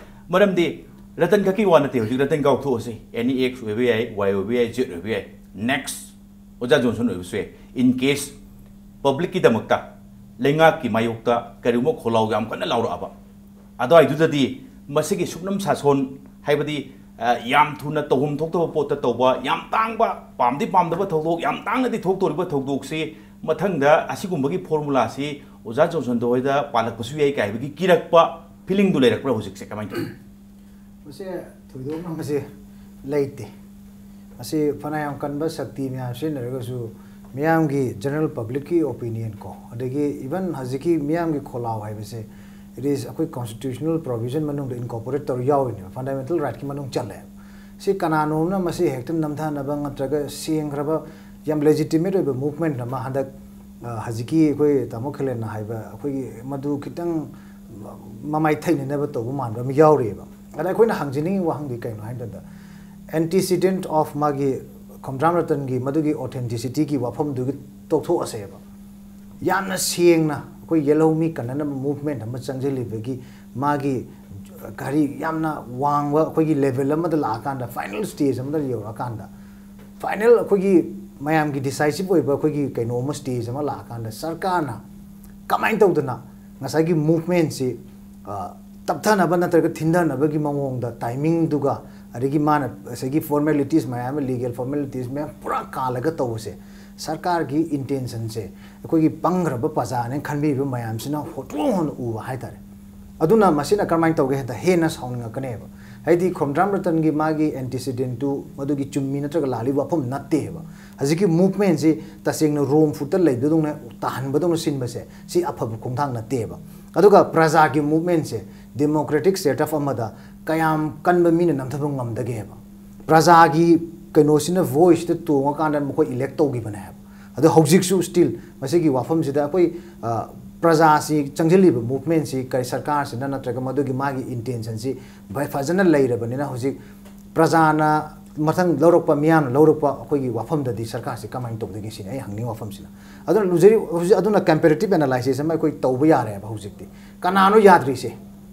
ꯃꯔꯝꯗꯤ ꯔꯇꯟ ꯈꯛꯀꯤ ꯋꯥ ꯅꯠꯇꯦ꯫ ꯍꯧꯖꯤꯛ ꯔꯇꯟ ꯀꯥꯎꯊꯣꯛꯑꯁꯤ, ꯑꯦꯅꯤ ꯑꯦꯛꯁ ꯑꯣꯏꯕ ꯌꯥꯏ, ꯋꯥꯏ ꯑꯣꯏꯕ ꯌꯥꯏ, ꯖꯦꯠ ꯑꯣꯏꯕ ꯌꯥꯏ, ꯅꯦꯛꯁ ꯑꯣꯖꯥ ꯖꯣꯟꯁꯟ ꯑꯣꯏꯕꯁꯨ ꯌꯥꯏ꯫ In case ꯄꯕ꯭ꯂꯤꯛꯀꯤꯗꯃꯛꯇ, ꯂꯩꯉꯥꯛꯀꯤ ꯃꯥꯌꯣꯛꯇ ꯀꯔꯤꯒꯨꯝꯕ ꯈꯣꯜꯂꯥꯎ ꯌꯥꯝ ꯀꯟꯅ ꯂꯥꯎꯔꯛꯑꯕ, ꯑꯗꯨꯋꯥꯏꯗꯨꯗꯗꯤ ꯃꯁꯤꯒꯤ ꯁꯨꯞꯅꯝ ꯁꯥꯁꯣꯟ, ꯍꯥꯏꯕꯗꯤ ꯌꯥꯝ ꯊꯨꯅ ꯇꯧꯐꯝ ꯊꯣꯛꯇꯕ ꯄꯣꯠꯇ ꯇꯧꯕ, ꯌꯥꯝ ꯇꯥꯡꯕ, ꯄꯥꯝꯗꯤ ꯄꯥꯝꯗꯕ ꯊꯧꯗꯣꯛ, ꯌꯥꯝ ꯇꯥꯡꯅꯗꯤ ꯊꯣꯛꯇꯣꯔꯤꯕ ꯊꯧꯗꯣꯛꯁꯤ ꯃꯊꯪꯗ ꯑꯁꯤꯒꯨꯝꯕꯒꯤ ꯐꯣꯔꯃꯨꯂꯥꯁꯤ ꯑꯣꯖꯥ ꯖꯣꯟꯁꯟꯗ ꯍꯣꯏꯗ ꯄꯥꯜꯂꯛꯄꯁꯨ ꯌꯥꯏ ꯀꯥꯏꯕꯒꯤ ꯀꯤꯔꯛꯄ ꯐꯤꯂꯤꯡꯗꯨ ꯂꯩꯔꯛꯄ꯭ꯔꯥ ꯍꯧꯖꯤꯛꯁꯦ? ꯀꯃꯥꯏꯅ ꯇꯧꯏ? ꯃꯁꯤ ꯊꯣꯏꯗꯣꯛꯅ ꯃꯁꯤ ꯂꯩꯇꯦ꯫ ꯃꯁꯤ ꯐꯅꯌꯥꯝ ꯀꯟꯕ ꯁꯛꯇꯤ ꯃꯌꯥꯝ ꯁꯤꯖꯤꯟꯅꯔꯒꯁꯨ, ꯃꯤꯌꯥꯝꯒꯤ, ꯖꯦꯅꯔꯦꯜ ꯄꯕ꯭ꯂꯤꯛꯀꯤ ꯑꯣꯄꯤꯅꯤꯌꯟ ꯀꯣ, ꯑꯗꯒꯤ ꯏꯚꯟ ꯍꯧꯖꯤꯛꯀꯤ ꯃꯤꯌꯥꯝꯒꯤ ꯈꯣꯜꯂꯥꯎ ꯍꯥꯏꯕꯁꯦ, it is ꯑꯩꯈꯣꯏ ꯀꯣꯟꯁꯇꯤꯇ꯭ꯌꯨꯁꯅꯦꯜ ꯄ꯭ꯔꯣꯕꯤꯖꯟ ꯃꯅꯨꯡꯗ ꯏꯟꯀꯣꯔꯄꯣꯔꯦꯠ ꯇꯧꯔ ꯌꯥꯎꯔꯤꯅꯦꯕ, ꯐꯟꯗꯥꯃꯦꯟꯇꯦꯜ ꯔꯥꯏꯠꯀꯤ ꯃꯅꯨꯡ ꯆꯜꯂꯦꯕ꯫ ꯁꯤ ꯀꯅꯥꯅꯣꯝꯅ ꯃꯁꯤ ꯍꯦꯛꯇ ꯅꯝꯊꯅꯕ ꯅꯠꯇ꯭ꯔꯒ ꯁꯦꯡꯈ꯭ꯔꯕ ꯌꯥꯝ ꯂꯦꯖꯤꯇꯤꯃꯦꯠ ꯑꯣꯏꯕ ꯃꯨꯚꯃꯦꯟꯠ ꯑꯃ ꯍꯟꯗꯛ ꯍꯧꯖꯤꯛꯀꯤ ꯑꯩꯈꯣꯏ ꯇꯥꯃꯣ ꯈꯦꯂꯦꯟꯅ ꯍꯥꯏꯕ, ꯑꯩꯈꯣꯏꯒꯤ ꯃꯗꯨ ꯈꯤꯇꯪ ꯃꯃꯥꯏ ꯊꯩꯅꯅꯕ ꯇꯧꯕ ꯃꯥꯟꯕ ꯑꯃ ꯌꯥꯎꯔꯤꯑꯕ꯫ ꯑꯗ ꯑꯩꯈꯣꯏꯅ ꯍꯪꯖꯅꯤꯡꯉꯤ ꯋꯥꯍꯪꯗꯤ ꯀꯩꯅꯣ ꯍꯥꯏ ꯃꯇꯝꯗ, antecedent of ꯃꯥꯒꯤ ꯈꯣꯝꯗ꯭ꯔꯥꯝ ꯔꯇꯟꯒꯤ ꯃꯗꯨꯒꯤ ꯑꯣꯊꯦꯟꯇꯤꯁꯤꯇꯤꯒꯤ ꯋꯥꯐꯝꯗꯨꯒꯤ ꯇꯣꯛꯊꯣꯛꯑꯁꯦꯕ꯫ ꯌꯥꯝꯅ ꯁꯦꯡꯅ ꯑꯩꯈꯣꯏ ꯌꯦꯜꯍꯧꯃꯤ ꯀꯟꯅꯅꯕ ꯃꯨꯚꯃꯦꯟꯠ ꯑꯃ ꯆꯪꯁꯤꯜꯂꯤꯕꯒꯤ ꯃꯥꯒꯤ ꯀꯔꯤ ꯌꯥꯝꯅ ꯋꯥꯡꯕ ꯑꯩꯈꯣꯏꯒꯤ ꯂꯦꯚꯦꯜ ꯑꯃꯗ ꯂꯥꯛꯑꯀꯥꯟꯗ, ꯐꯥꯏꯅꯦꯜ ꯁ꯭ꯇꯦꯖ ꯑꯃꯗ ꯌꯧꯔꯛꯑꯀꯥꯟꯗ, ꯐꯥꯏꯅꯦꯜ ꯑꯩꯈꯣꯏꯒꯤ ꯃꯌꯥꯝꯒꯤ ꯗꯤꯁꯥꯏꯁꯤꯞ ꯑꯣꯏꯕ ꯑꯩꯈꯣꯏꯒꯤ ꯀꯩꯅꯣ ꯑꯃ, ꯁ꯭ꯇꯦꯖ ꯑꯃ ꯂꯥꯛꯑꯀꯥꯟꯗ ꯁꯔꯀꯥꯔꯅ ꯀꯃꯥꯏꯅ ꯇꯧꯗꯅ ꯉꯁꯥꯏꯒꯤ ꯃꯨꯚꯃꯦꯟꯠꯁꯤ ꯇꯞꯊꯅꯕ ꯅꯠꯇ꯭ꯔꯒ ꯊꯤꯟꯊꯅꯕꯒꯤ ꯃꯑꯣꯡꯗ ꯇꯥꯏꯃꯤꯡꯗꯨꯒ, ꯑꯗꯒꯤ ꯃꯥꯅ ꯉꯁꯥꯏꯒꯤ ꯐꯣꯔꯃꯦꯂꯤꯇꯤꯁ ꯃꯌꯥꯝ ꯑꯃ, ꯂꯤꯒꯦꯜ ꯐꯣꯔꯃꯦꯂꯤꯇꯤꯁ ꯃꯌꯥꯝ ꯄꯨꯔꯥ ꯀꯥꯜꯂꯒ ꯇꯧꯕꯁꯦ, ꯁꯔꯀꯥꯔꯒꯤ ꯏꯟꯇꯦꯟꯁꯟꯁꯦ ꯑꯩꯈꯣꯏꯒꯤ ꯄꯪꯈ꯭ꯔꯕ ꯄ꯭ꯔꯖꯥꯅꯦꯅ ꯈꯟꯕꯤꯕ ꯃꯌꯥꯝꯁꯤꯅ ꯍꯣꯇ꯭ꯔꯣ ꯍꯣꯟꯅ ꯎꯕ ꯍꯥꯏꯇꯥꯔꯦ꯫ ꯑꯗꯨꯅ ꯃꯁꯤꯅ ꯀꯔꯝꯍꯥꯏꯅ ꯇꯧꯒꯦ ꯍꯥꯏꯗ, ꯍꯦꯟꯅ ꯁꯥꯎꯅꯤꯡꯉꯛꯀꯅꯦꯕ꯫ ꯍꯥꯏꯗꯤ ꯈꯣꯝꯗ꯭ꯔꯥꯝ ꯔꯇꯟꯒꯤ ꯃꯥꯒꯤ ꯑꯦꯟꯇꯤꯁꯤꯗꯦꯟꯠꯇꯨ ꯃꯗꯨꯒꯤ ꯆꯨꯝꯃꯤ ꯅꯠꯇ꯭ꯔꯒ ꯂꯥꯜꯂꯤ ꯋꯥꯐꯝ ꯅꯠꯇꯦꯕ꯫ ꯍꯧꯖꯤꯛꯀꯤ ꯃꯨꯚꯃꯦꯟꯁꯤ ꯇꯁꯦꯡꯅ ꯔꯣꯝ ꯐꯨꯗꯇ ꯂꯩꯕꯗꯧꯅ ꯇꯥꯍꯟꯕꯗꯧꯅ ꯁꯤꯟꯕꯁꯦ, ꯁꯤ ꯑꯐꯕ ꯈꯣꯡꯊꯥꯡ ꯅꯠꯇꯦꯕ꯫ ꯑꯗꯨꯒ ꯄ꯭ꯔꯖꯥꯒꯤ ꯃꯨꯚꯃꯦꯟꯁꯦ ꯗꯦꯃꯣꯀ꯭ꯔꯦꯇꯤꯛ ꯁꯦꯠ ꯑꯞ ꯑꯃꯗ ꯀꯌꯥꯝ ꯀꯟꯕ ꯃꯤꯅ ꯅꯝꯊꯕ ꯉꯝꯗꯒꯦꯕ? ꯄ꯭ꯔꯖꯥꯒꯤ ꯀꯩꯅꯣꯁꯤꯅ, ꯚꯣꯏꯁꯇ ꯇꯣꯡꯉꯀꯥꯟꯗ ꯃꯈꯣꯏ ꯏꯂꯦꯛ ꯇꯧꯈꯤꯕꯅꯦ ꯍꯥꯏꯕ꯫ ꯑꯗꯣ ꯍꯧꯖꯤꯛꯁꯨ ꯁ꯭ꯇꯤꯜ ꯃꯁꯤꯒꯤ ꯋꯥꯐꯝꯁꯤꯗ ꯑꯩꯈꯣꯏ, ꯑ, ꯄ꯭ꯔꯖꯥꯁꯤ ꯆꯪꯁꯤꯜꯂꯤꯕ ꯃꯨꯚꯃꯦꯟꯁꯤ ꯀꯔꯤ, ꯁꯔꯀꯥꯔꯁꯤꯅ ꯅꯠꯇ꯭ꯔꯒ ꯃꯗꯨꯒꯤ ꯃꯥꯒꯤ ꯏꯟꯇꯦꯟꯁꯟꯁꯤ ꯐ-, ꯐꯖꯅ ꯂꯩꯔꯕꯅꯤꯅ, ꯍꯧꯖꯤꯛ ꯄ꯭ꯔꯖꯥꯅ ꯃꯊꯪ ꯂꯧꯔꯛꯄ, ꯃꯤꯌꯥꯝꯅ ꯂꯧꯔꯛꯄ ꯑꯩꯈꯣꯏꯒꯤ ꯋꯥꯐꯝꯗꯗꯤ ꯁꯔꯀꯥꯔꯁꯤ ꯀꯃꯥꯏꯅ ꯇꯧꯗꯒꯦ ꯁꯤꯅꯤ ꯑꯩ ꯍꯪꯅꯤꯡꯉꯤ ꯋꯥꯐꯝꯁꯤꯅ꯫ ꯑꯗꯨꯅ ꯂꯨꯖꯔꯤ-, ꯍꯧꯖꯤꯛ ꯑꯗꯨꯅ ꯀꯝꯄꯦꯔꯦꯇꯤꯞ ꯑꯦꯅꯥꯂꯥꯏꯁꯤꯁ ꯑꯃ ꯑꯩꯈꯣꯏ ꯇꯧꯕ ꯌꯥꯔꯦꯕ ꯍꯧꯖꯤꯛꯇꯤ꯫ ꯀꯅꯥꯅꯣ ꯌꯥꯗ꯭ꯔꯤꯁꯦ?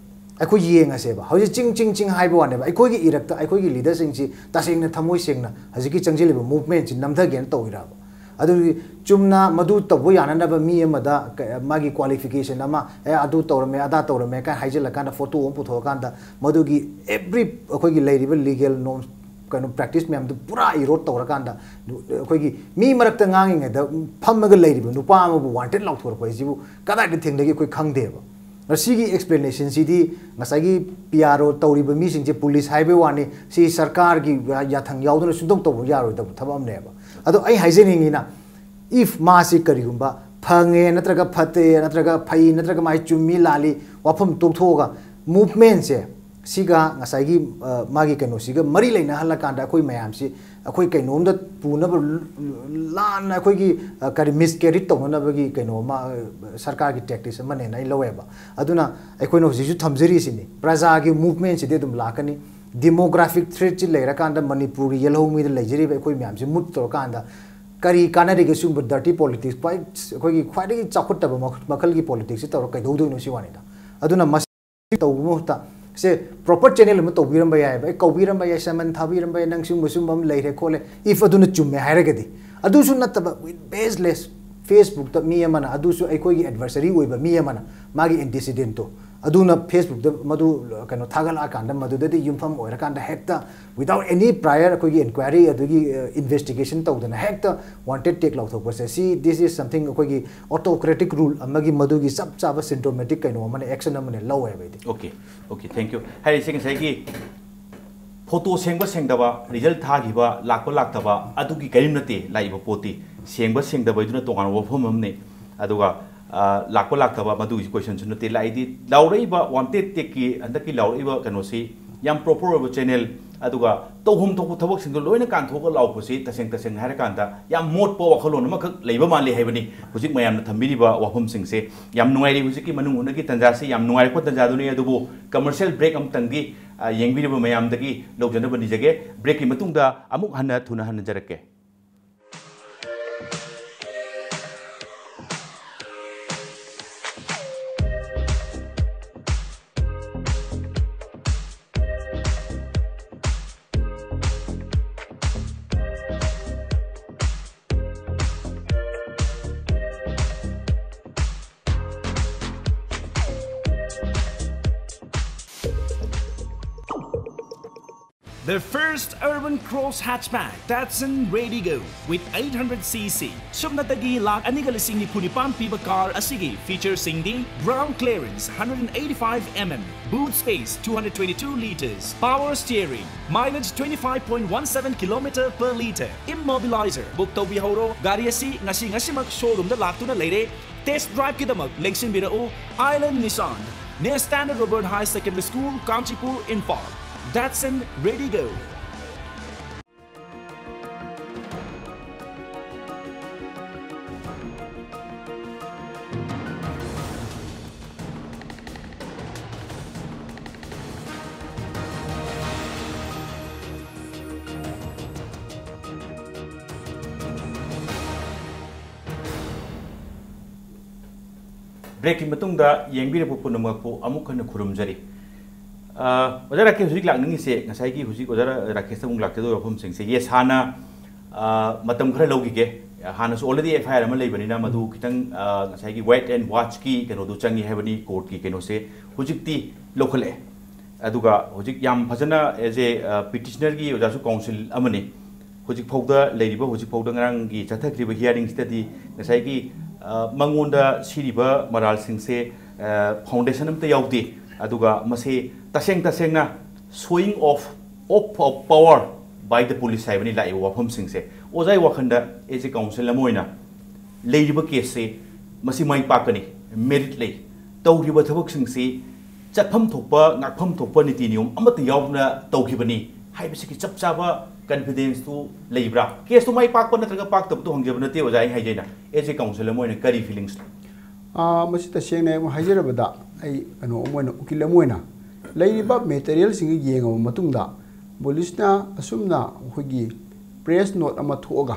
ꯑꯩꯈꯣꯏ ꯌꯦꯡꯉꯁꯦꯕ꯫ ꯍꯧꯖꯤꯛ ꯆꯤꯡ, ꯆꯤꯡ, ꯆꯤꯡ ꯍꯥꯏꯕ ꯋꯥꯅꯦꯕ꯫ ꯑꯩꯈꯣꯏꯒꯤ ꯏꯔꯛꯇ ꯑꯩꯈꯣꯏꯒꯤ ꯂꯤꯗꯔꯁꯤꯡꯁꯤ ꯇꯁꯦꯡꯅ ꯊꯃꯣꯏ ꯁꯦꯡꯅ ꯍꯧꯖꯤꯛꯀꯤ ꯆꯪꯁꯤꯜꯂꯤꯕ ꯃꯨꯚꯃꯦꯟꯁꯤ ꯅꯝꯊꯒꯦꯅ ꯇꯧꯔꯤꯔꯕ? ꯑꯗꯨꯗꯤ ꯆꯨꯝꯅ ꯃꯗꯨ ꯇꯧꯕ ꯌꯥꯅꯅꯕ ꯃꯤ ꯑꯃꯗ ꯀ-, ꯃꯥꯒꯤ ꯀ꯭ꯋꯥꯂꯤꯐꯤꯀꯦꯁꯟ ꯑꯃ, "ꯑꯦ, ꯑꯗꯨ ꯇꯧꯔꯝꯃꯦ, ꯑꯗꯥ ꯇꯧꯔꯝꯃꯦ" ꯀꯥꯏꯅ ꯍꯥꯏꯖꯤꯜꯂꯀꯥꯟꯗ ꯐꯣꯇꯣ ꯑꯃ ꯄꯨꯊꯣꯛꯑꯀꯥꯟꯗ ꯃꯗꯨꯒꯤ ꯑꯦꯕ꯭ꯔꯤ ꯑꯩꯈꯣꯏꯒꯤ ꯂꯩꯔꯤꯕ ꯂꯤꯒꯦꯜ ꯅꯣꯔꯝꯁ, ꯀꯩꯅꯣ, ꯄ꯭ꯔꯦꯛꯇꯤꯁ ꯃꯌꯥꯝꯗꯨ ꯄꯨꯔꯥ ꯏꯔꯣꯗ ꯇꯧꯔꯀꯥꯟꯗ ꯑꯩꯈꯣꯏꯒꯤ ꯃꯤ ꯃꯔꯛꯇ ꯉꯥꯡꯉꯤꯉꯩꯗ ꯐꯝꯃꯒ ꯂꯩꯔꯤꯕ ꯅꯨꯄꯥ ꯑꯃꯕꯨ ꯋꯥꯟꯇꯦꯗ ꯂꯥꯎꯊꯣꯔꯛꯄ ꯍꯥꯏꯁꯤꯕꯨ ꯀꯗꯥꯏꯗ ꯊꯦꯡꯅꯒꯦ ꯑꯩꯈꯣꯏ ꯈꯪꯗꯦꯕ꯫ ꯃꯁꯤꯒꯤ ꯑꯦꯛꯁꯄ꯭ꯂꯦꯅꯦꯁꯟꯁꯤꯗꯤ ꯉꯁꯥꯏꯒꯤ ꯄꯤ ꯑꯥꯔ ꯑꯣ ꯇꯧꯔꯤꯕ ꯃꯤꯁꯤꯡꯁꯦ ꯄꯨꯂꯤꯁ ꯍꯥꯏꯕꯩ ꯋꯥꯅꯤ, ꯁꯤ ꯁꯔꯀꯥꯔꯒꯤ ꯌꯥꯊꯪ ꯌꯥꯎꯗꯅ ꯁꯨꯡꯇꯧ ꯇꯧꯕ ꯌꯥꯔꯣꯏꯗꯕ ꯊꯕꯛ ꯑꯃꯅꯦꯕ꯫ ꯑꯗꯣ ꯑꯩ ꯍꯥꯏꯖꯅꯤꯡꯉꯤꯅ, ꯏꯐ ꯃꯥꯁꯤ ꯀꯔꯤꯒꯨꯝꯕ ꯐꯪꯉꯦ ꯅꯠꯇ꯭ꯔꯒ ꯐꯠꯇꯦ ꯅꯠꯇ꯭ꯔꯒ ꯐꯩ ꯅꯠꯇ꯭ꯔꯒ ꯃꯥꯏ ꯆꯨꯝꯃꯤ ꯂꯥꯜꯂꯤ ꯋꯥꯐꯝ ꯇꯣꯛꯊꯣꯛꯑꯒ ꯃꯨꯚꯃꯦꯟꯁꯦ ꯁꯤꯒ ꯉꯁꯥꯏꯒꯤ, ꯑ, ꯃꯥꯒꯤ ꯀꯩꯅꯣꯁꯤꯒ ꯃꯔꯤ ꯂꯩꯅꯍꯜꯂꯀꯥꯟꯗ ꯑꯩꯈꯣꯏ ꯃꯌꯥꯝꯁꯤ ꯑꯩꯈꯣꯏ ꯀꯩꯅꯣꯝꯗ ꯄꯨꯅꯕ ꯂꯥꯟꯅ ꯑꯩꯈꯣꯏꯒꯤ, ꯑ, ꯀꯔꯤ, ꯃꯤꯁꯀꯦꯔꯤ ꯇꯧꯅꯅꯕꯒꯤ ꯀꯩꯅꯣ ꯑꯃ, ꯑ, ꯁꯔꯀꯥꯔꯒꯤ ꯇꯦꯛꯇꯤꯛꯁ ꯑꯃꯅꯦꯅ ꯑꯩ ꯂꯧꯋꯦꯕ꯫ ꯑꯗꯨꯅ ꯑꯩꯈꯣꯏꯅ ꯍꯧꯖꯤꯛꯁꯨ ꯊꯝꯖꯔꯤꯁꯤꯅꯤ, ꯄ꯭ꯔꯖꯥꯒꯤ ꯃꯨꯚꯃꯦꯟꯁꯤꯗꯤ ꯑꯗꯨꯝ ꯂꯥꯛꯀꯅꯤ꯫ ꯗꯤꯃꯣꯒ꯭ꯔꯥꯐꯤꯛ ꯊ꯭ꯔꯦꯠꯁꯤ ꯂꯩꯔꯀꯥꯟꯗ ꯃꯅꯤꯄꯨꯔꯒꯤ ꯌꯦꯜꯍꯧꯃꯤꯗ ꯂꯩꯖꯔꯤꯕ ꯑꯩꯈꯣꯏ ꯃꯌꯥꯝꯁꯤ ꯃꯨꯠ ꯇꯧꯔꯀꯥꯟꯗ ꯀꯔꯤ ꯀꯥꯟꯅꯔꯤꯒꯦ? ꯁꯤꯒꯨꯝꯕ ꯗꯔꯇꯤ ꯄꯣꯂꯤꯇꯤꯛꯁ, ꯈ꯭ꯋꯥꯏ, ꯑꯩꯈꯣꯏꯒꯤ ꯈ꯭ꯋꯥꯏꯗꯒꯤ ꯆꯥꯎꯈꯠꯇꯕ ꯃꯈ-, ꯃꯈꯜꯒꯤ ꯄꯣꯂꯤꯇꯤꯛꯁꯁꯤ ꯇꯧꯔ ꯀꯩꯗꯧꯗꯣꯏꯅꯣ ꯁꯤ ꯋꯥꯅꯤꯗ꯫ ꯑꯗꯨꯅ ꯃꯁꯤ ꯇꯧꯕ ꯃꯍꯨꯠꯇ ꯁꯦ ꯄ꯭ꯔꯣꯄꯔ ꯆꯦꯅꯦꯜ ꯑꯃ ꯇꯧꯕꯤꯔꯝꯕ ꯌꯥꯏꯑꯕ꯫ ꯑꯩ ꯀꯧꯕꯤꯔꯝꯕ ꯌꯥꯏ, ꯁꯃꯟ ꯊꯥꯕꯤꯔꯝꯕ ꯌꯥꯏ, "ꯅꯪ ꯁꯤꯒꯨꯝꯕ, ꯁꯤꯒꯨꯝꯕ ꯑꯃ ꯂꯩꯔꯦ ꯈꯣꯠꯂꯦ", ꯏꯐ ꯑꯗꯨꯅ ꯆꯨꯝꯃꯦ ꯍꯥꯏꯔꯒꯗꯤ꯫ ꯑꯗꯨꯁꯨ ꯅꯠꯇꯕ, ꯋꯤꯠ ꯕꯦꯁꯂꯦꯁ ꯐꯦꯁꯕꯨꯛꯇ ꯃꯤ ꯑꯃꯅ, ꯑꯗꯨꯁꯨ ꯑꯩꯈꯣꯏꯒꯤ ꯑꯦꯗꯚꯔꯁꯔꯤ ꯑꯣꯏꯕ ꯃꯤ ꯑꯃꯅ ꯃꯥꯒꯤ ꯑꯦꯟꯇꯤꯁꯤꯗꯦꯟꯠꯇꯣ ꯑꯗꯨꯅ ꯐꯦꯁꯕꯨꯛꯇ ꯃꯗꯨ, ꯀꯩꯅꯣ, ꯊꯥꯒꯠꯂꯛꯑꯀꯥꯟꯗ ꯃꯗꯨꯗꯗꯤ ꯌꯨꯝꯐꯝ ꯑꯣꯏꯔꯀꯥꯟꯗ ꯍꯦꯛꯇ without any prior ꯑꯩꯈꯣꯏꯒꯤ ꯏꯟꯀ꯭ꯋꯥꯏꯔꯤ ꯑꯗꯨꯒꯤ, ꯑ, ꯏꯟꯚꯦꯁꯇꯤꯒꯦꯁꯟ ꯇꯧꯗꯅ ꯍꯦꯛꯇ ꯋꯥꯟꯇꯦꯗ ꯇꯦꯛ ꯂꯥꯎꯊꯣꯛꯄꯁꯦ, ꯁꯤ, this is something ꯑꯩꯈꯣꯏꯒꯤ ꯑꯣꯇꯣꯀ꯭ꯔꯦꯇꯤꯛ ꯔꯨꯜ ꯑꯃꯒꯤ ꯃꯗꯨꯒꯤ ꯆꯞ ꯆꯥꯕ ꯁꯤꯝꯇꯣꯃꯦꯇꯤꯛ ꯀꯩꯅꯣ ꯑꯃꯅ, ꯑꯦꯛꯁꯟ ꯑꯃꯅ ꯂꯧꯋꯦꯕ ꯑꯩꯗꯤ꯫ Okay, okay, thank you. ꯍꯥꯏꯔꯤꯁꯦ ꯉꯁꯥꯏꯒꯤ ꯐꯣꯇꯣ ꯁꯦꯡꯕ ꯁꯦꯡꯗꯕ, ꯔꯤꯖꯜ ꯊꯥꯈꯤꯕ ꯂꯥꯛꯄ ꯂꯥꯛꯇꯕ, ꯑꯗꯨꯒꯤ ꯀꯔꯤꯝ ꯅꯠꯇꯦ꯫ ꯂꯥꯛꯏꯕ ꯄꯣꯠꯇꯤ ꯁꯦꯡꯕ ꯁꯦꯡꯗꯕ ꯍꯥꯏꯗꯨꯅ ꯇꯣꯉꯥꯟꯕ ꯋꯥꯐꯝ ꯑꯃꯅꯤ꯫ ꯑꯗꯨꯒ, ꯑ, ꯂꯥꯛꯄ ꯂꯥꯛꯇꯕ, ꯃꯗꯨꯒꯤꯁꯨ ꯀꯣꯏꯁꯟꯁꯨ ꯅꯠꯇꯦ꯫ ꯂꯥꯛꯏꯗꯤ ꯂꯥꯎꯔꯛꯏꯕ ꯋꯥꯟꯇꯦꯠ ꯇꯦꯛꯀꯤ ꯍꯟꯗꯛꯀꯤ ꯂꯥꯎꯔꯛꯏꯕ ꯀꯩꯅꯣꯁꯤ ꯌꯥꯝ ꯄ꯭ꯔꯣꯄꯔ ꯑꯣꯏꯕ ꯆꯦꯅꯦꯜ, ꯑꯗꯨꯒ ꯇꯧꯐꯝ ꯊꯣꯛꯄ ꯊꯕꯛꯁꯤꯡꯗꯣ ꯂꯣꯏꯅ ꯀꯥꯟꯊꯣꯛꯑꯒ ꯂꯥꯎꯕꯁꯤ, ꯇꯁꯦꯡ ꯇꯁꯦꯡꯅ ꯍꯥꯏꯔꯀꯥꯟꯗ, ꯌꯥꯝ ꯃꯣꯠꯄ ꯋꯥꯈꯜꯂꯣꯟ ꯑꯃꯈꯛ ꯂꯩꯕ ꯃꯥꯜꯂꯤ ꯍꯥꯏꯕꯅꯤ ꯍꯧꯖꯤꯛ ꯃꯌꯥꯝꯅ ꯊꯝꯕꯤꯔꯤꯕ ꯋꯥꯐꯝꯁꯤꯡꯁꯦ꯫ ꯌꯥꯝ ꯅꯨꯡꯉꯥꯏꯔꯤ ꯍꯧꯖꯤꯛꯀꯤ ꯃꯅꯨꯡ ꯍꯨꯠꯅꯒꯤ ꯇꯥꯟꯖꯥꯁꯤ, ꯌꯥꯝ ꯅꯨꯡꯉꯥꯏꯔꯛꯄ ꯇꯥꯟꯖꯥꯗꯨꯅꯤ꯫ ꯑꯗꯨꯕꯨ ꯀꯃꯔꯁꯤꯌꯦꯜ ꯕ꯭ꯔꯦꯛ ꯑꯃꯇꯪꯗꯤ, ꯑ, ꯌꯦꯡꯕꯤꯔꯤꯕ ꯃꯌꯥꯝꯗꯒꯤ ꯂꯧꯖꯅꯕ ꯅꯤꯖꯒꯦ꯫ ꯕ꯭ꯔꯦꯛꯀꯤ ꯃꯇꯨꯡꯗ ꯑꯃꯨꯛ ꯍꯟꯅ ꯊꯨꯅ ꯍꯟꯖꯔꯛꯀꯦ꯫ The first urban cross hatchback, Datsun Redigo, with eight hundred C C. ꯁꯨꯞꯅꯇꯒꯤ ꯂꯥꯈ ꯑꯅꯤꯒ ꯂꯤꯁꯤꯡ ꯅꯤꯐꯨ ꯅꯤꯄꯥꯟ ꯄꯤꯕ ꯀꯥꯔ ꯑꯁꯤꯒꯤ ꯐꯤꯆꯔꯁꯤꯡꯗꯤ: ground clearance hundred eighty-five mm, boot space two hundred twenty-two liters, power steering, mileage twenty-five point one seven kilometer per liter, immobilizer. Book ꯇꯧꯕꯤꯍꯧꯔꯣ꯫ ꯒꯥꯔꯤ ꯑꯁꯤ ꯉꯁꯤ ꯉꯁꯤꯃꯛ ꯁꯣꯔꯨꯝꯗ ꯂꯥꯛꯇꯨꯅ ꯂꯩꯔꯦ꯫ Test driveꯀꯤꯗꯃꯛ ꯂꯦꯡꯁꯤꯟꯕꯤꯔꯛꯎ Island Nissan, near Standard Robert High Secondary School, Kanchipur, Imphal꯫ Datsun Redigo. ꯕ꯭ꯔꯦꯛꯀꯤ ꯃꯇꯨꯡꯗ ꯌꯦꯡꯕꯤꯔꯛꯄ ꯄꯨꯝꯅꯃꯛꯄꯨ ꯑꯃꯨꯛ ꯍꯟꯅ ꯈꯨꯔꯨꯝꯖꯔꯤ꯫ ꯑ, ꯑꯣꯖꯥ ꯔꯥꯀꯦꯁ, ꯍꯧꯖꯤꯛ ꯂꯥꯛꯅꯤꯡꯉꯤꯁꯦ ꯉꯁꯥꯏꯒꯤ ꯍꯧꯖꯤꯛ ꯑꯣꯖꯥ ꯔꯥ-, ꯔꯥꯀꯦꯁꯇ ꯑꯃꯨꯛ ꯂꯥꯛꯆꯗꯧꯔꯤꯕ ꯋꯥꯐꯝꯁꯤꯡꯁꯦ꯫ Yes, ꯍꯥꯟꯅ, ꯑ, ꯃꯇꯝ ꯈꯔ ꯂꯧꯈꯤꯒꯦ꯫ ꯍꯥꯟꯅꯁꯨ already F I R ꯑꯃ ꯂꯩꯕꯅꯤꯅ ꯃꯗꯨ ꯈꯤꯇꯪ, ꯑ, ꯉꯁꯥꯏꯒꯤ wait and watchꯀꯤ ꯀꯩꯅꯣꯗꯨ ꯆꯪꯉꯤ ꯍꯥꯏꯕꯅꯤ, courtꯀꯤ ꯀꯩꯅꯣꯁꯦ ꯍꯧꯖꯤꯛꯇꯤ ꯂꯧꯈꯠꯂꯛꯑꯦ꯫ ꯑꯗꯨꯒ ꯍꯧꯖꯤꯛ ꯌꯥꯝ ꯐꯖꯅ as a, ꯑ, petitionerꯒꯤ ꯑꯣꯖꯥꯁꯨ counsel ꯑꯃꯅꯤ꯫ ꯍꯧꯖꯤꯛ ꯐꯥꯎꯗ ꯂꯩꯔꯤꯕ, ꯍꯧꯖꯤꯛ ꯐꯥꯎꯗ ꯉꯔꯥꯡꯒꯤ ꯆꯠꯊꯈ꯭ꯔꯤꯕ hearingꯁꯤꯗꯗꯤ ꯉꯁꯥꯏꯒꯤ, ꯑ, ꯃꯉꯣꯟꯗ ꯁꯤꯔꯤꯕ ꯃꯔꯥꯜꯁꯤꯡꯁꯦ, ꯑ, foundation ꯑꯝꯇ ꯌꯥꯎꯗꯦ꯫ ꯑꯗꯨꯒ ꯃꯁꯤ ꯇꯁꯦꯡ ꯇꯁꯦꯡꯅ showing off of power by the police ꯍꯥꯏꯕꯅꯤ ꯂꯥꯛꯏꯕ ꯋꯥꯐꯝꯁꯤꯡꯁꯦ꯫ ꯑꯣꯖꯥꯒꯤ ꯋꯥꯈꯜꯗ, as a counsel ꯑꯃ ꯑꯣꯏꯅ, ꯂꯩꯔꯤꯕ ꯀꯦꯁꯁꯦ ꯃꯁꯤ ꯃꯥꯏ ꯄꯥꯛꯀꯅꯤ, ꯃꯦꯔꯤꯠ ꯂꯩ, ꯇꯧꯔꯤꯕ ꯊꯕꯛꯁꯤꯡꯁꯤ ꯆꯠꯐꯝ ꯊꯣꯛꯄ, ꯉꯥꯛꯐꯝ ꯊꯣꯛꯄ ꯅꯤꯇꯤ ꯅꯤꯌꯣꯝ ꯑꯃꯠꯇ ꯌꯥꯎꯗꯅ ꯇꯧꯈꯤꯕꯅꯤ ꯍꯥꯏꯕꯁꯤꯒꯤ ꯆꯞ ꯆꯥꯕ ꯀꯟꯐꯤꯗꯦꯟꯁꯇꯨ ꯂꯩꯕ꯭ꯔꯥ? ꯀꯦꯁꯇꯨ ꯃꯥꯏ ꯄꯥꯛꯄ ꯅꯠꯇ꯭ꯔꯒ ꯄꯥꯛꯇꯕꯗꯨ ꯍꯪꯖꯕ ꯅꯠꯇꯦ ꯑꯣꯖꯥ, ꯑꯩ ꯍꯥꯏꯖꯩꯅ, as a counsel ꯑꯃ ꯑꯣꯏꯅ ꯀꯔꯤ ꯐꯤꯂꯤꯡꯁ ꯂꯩ? ꯑꯥ, ꯃꯁꯤ ꯇꯁꯦꯡꯅ ꯑꯃꯨꯛ ꯍꯥꯏꯖꯔꯕꯗ, ꯑꯩ ꯀꯩꯅꯣ ꯑꯃ ꯑꯣꯏꯅ, ꯎꯀꯤꯜ ꯑꯃ ꯑꯣꯏꯅ, ꯂꯩꯔꯤꯕ ꯃꯦꯇꯔꯤꯌꯦꯜꯁꯤꯡꯒ ꯌꯦꯡꯉꯕ ꯃꯇꯨꯡꯗ, ꯄꯨꯂꯤꯁꯅ ꯑꯁꯨꯝꯅ ꯑꯩꯈꯣꯏꯒꯤ ꯄ꯭ꯔꯦꯁ ꯅꯣꯠ ꯑꯃ ꯊꯣꯛꯑꯒ,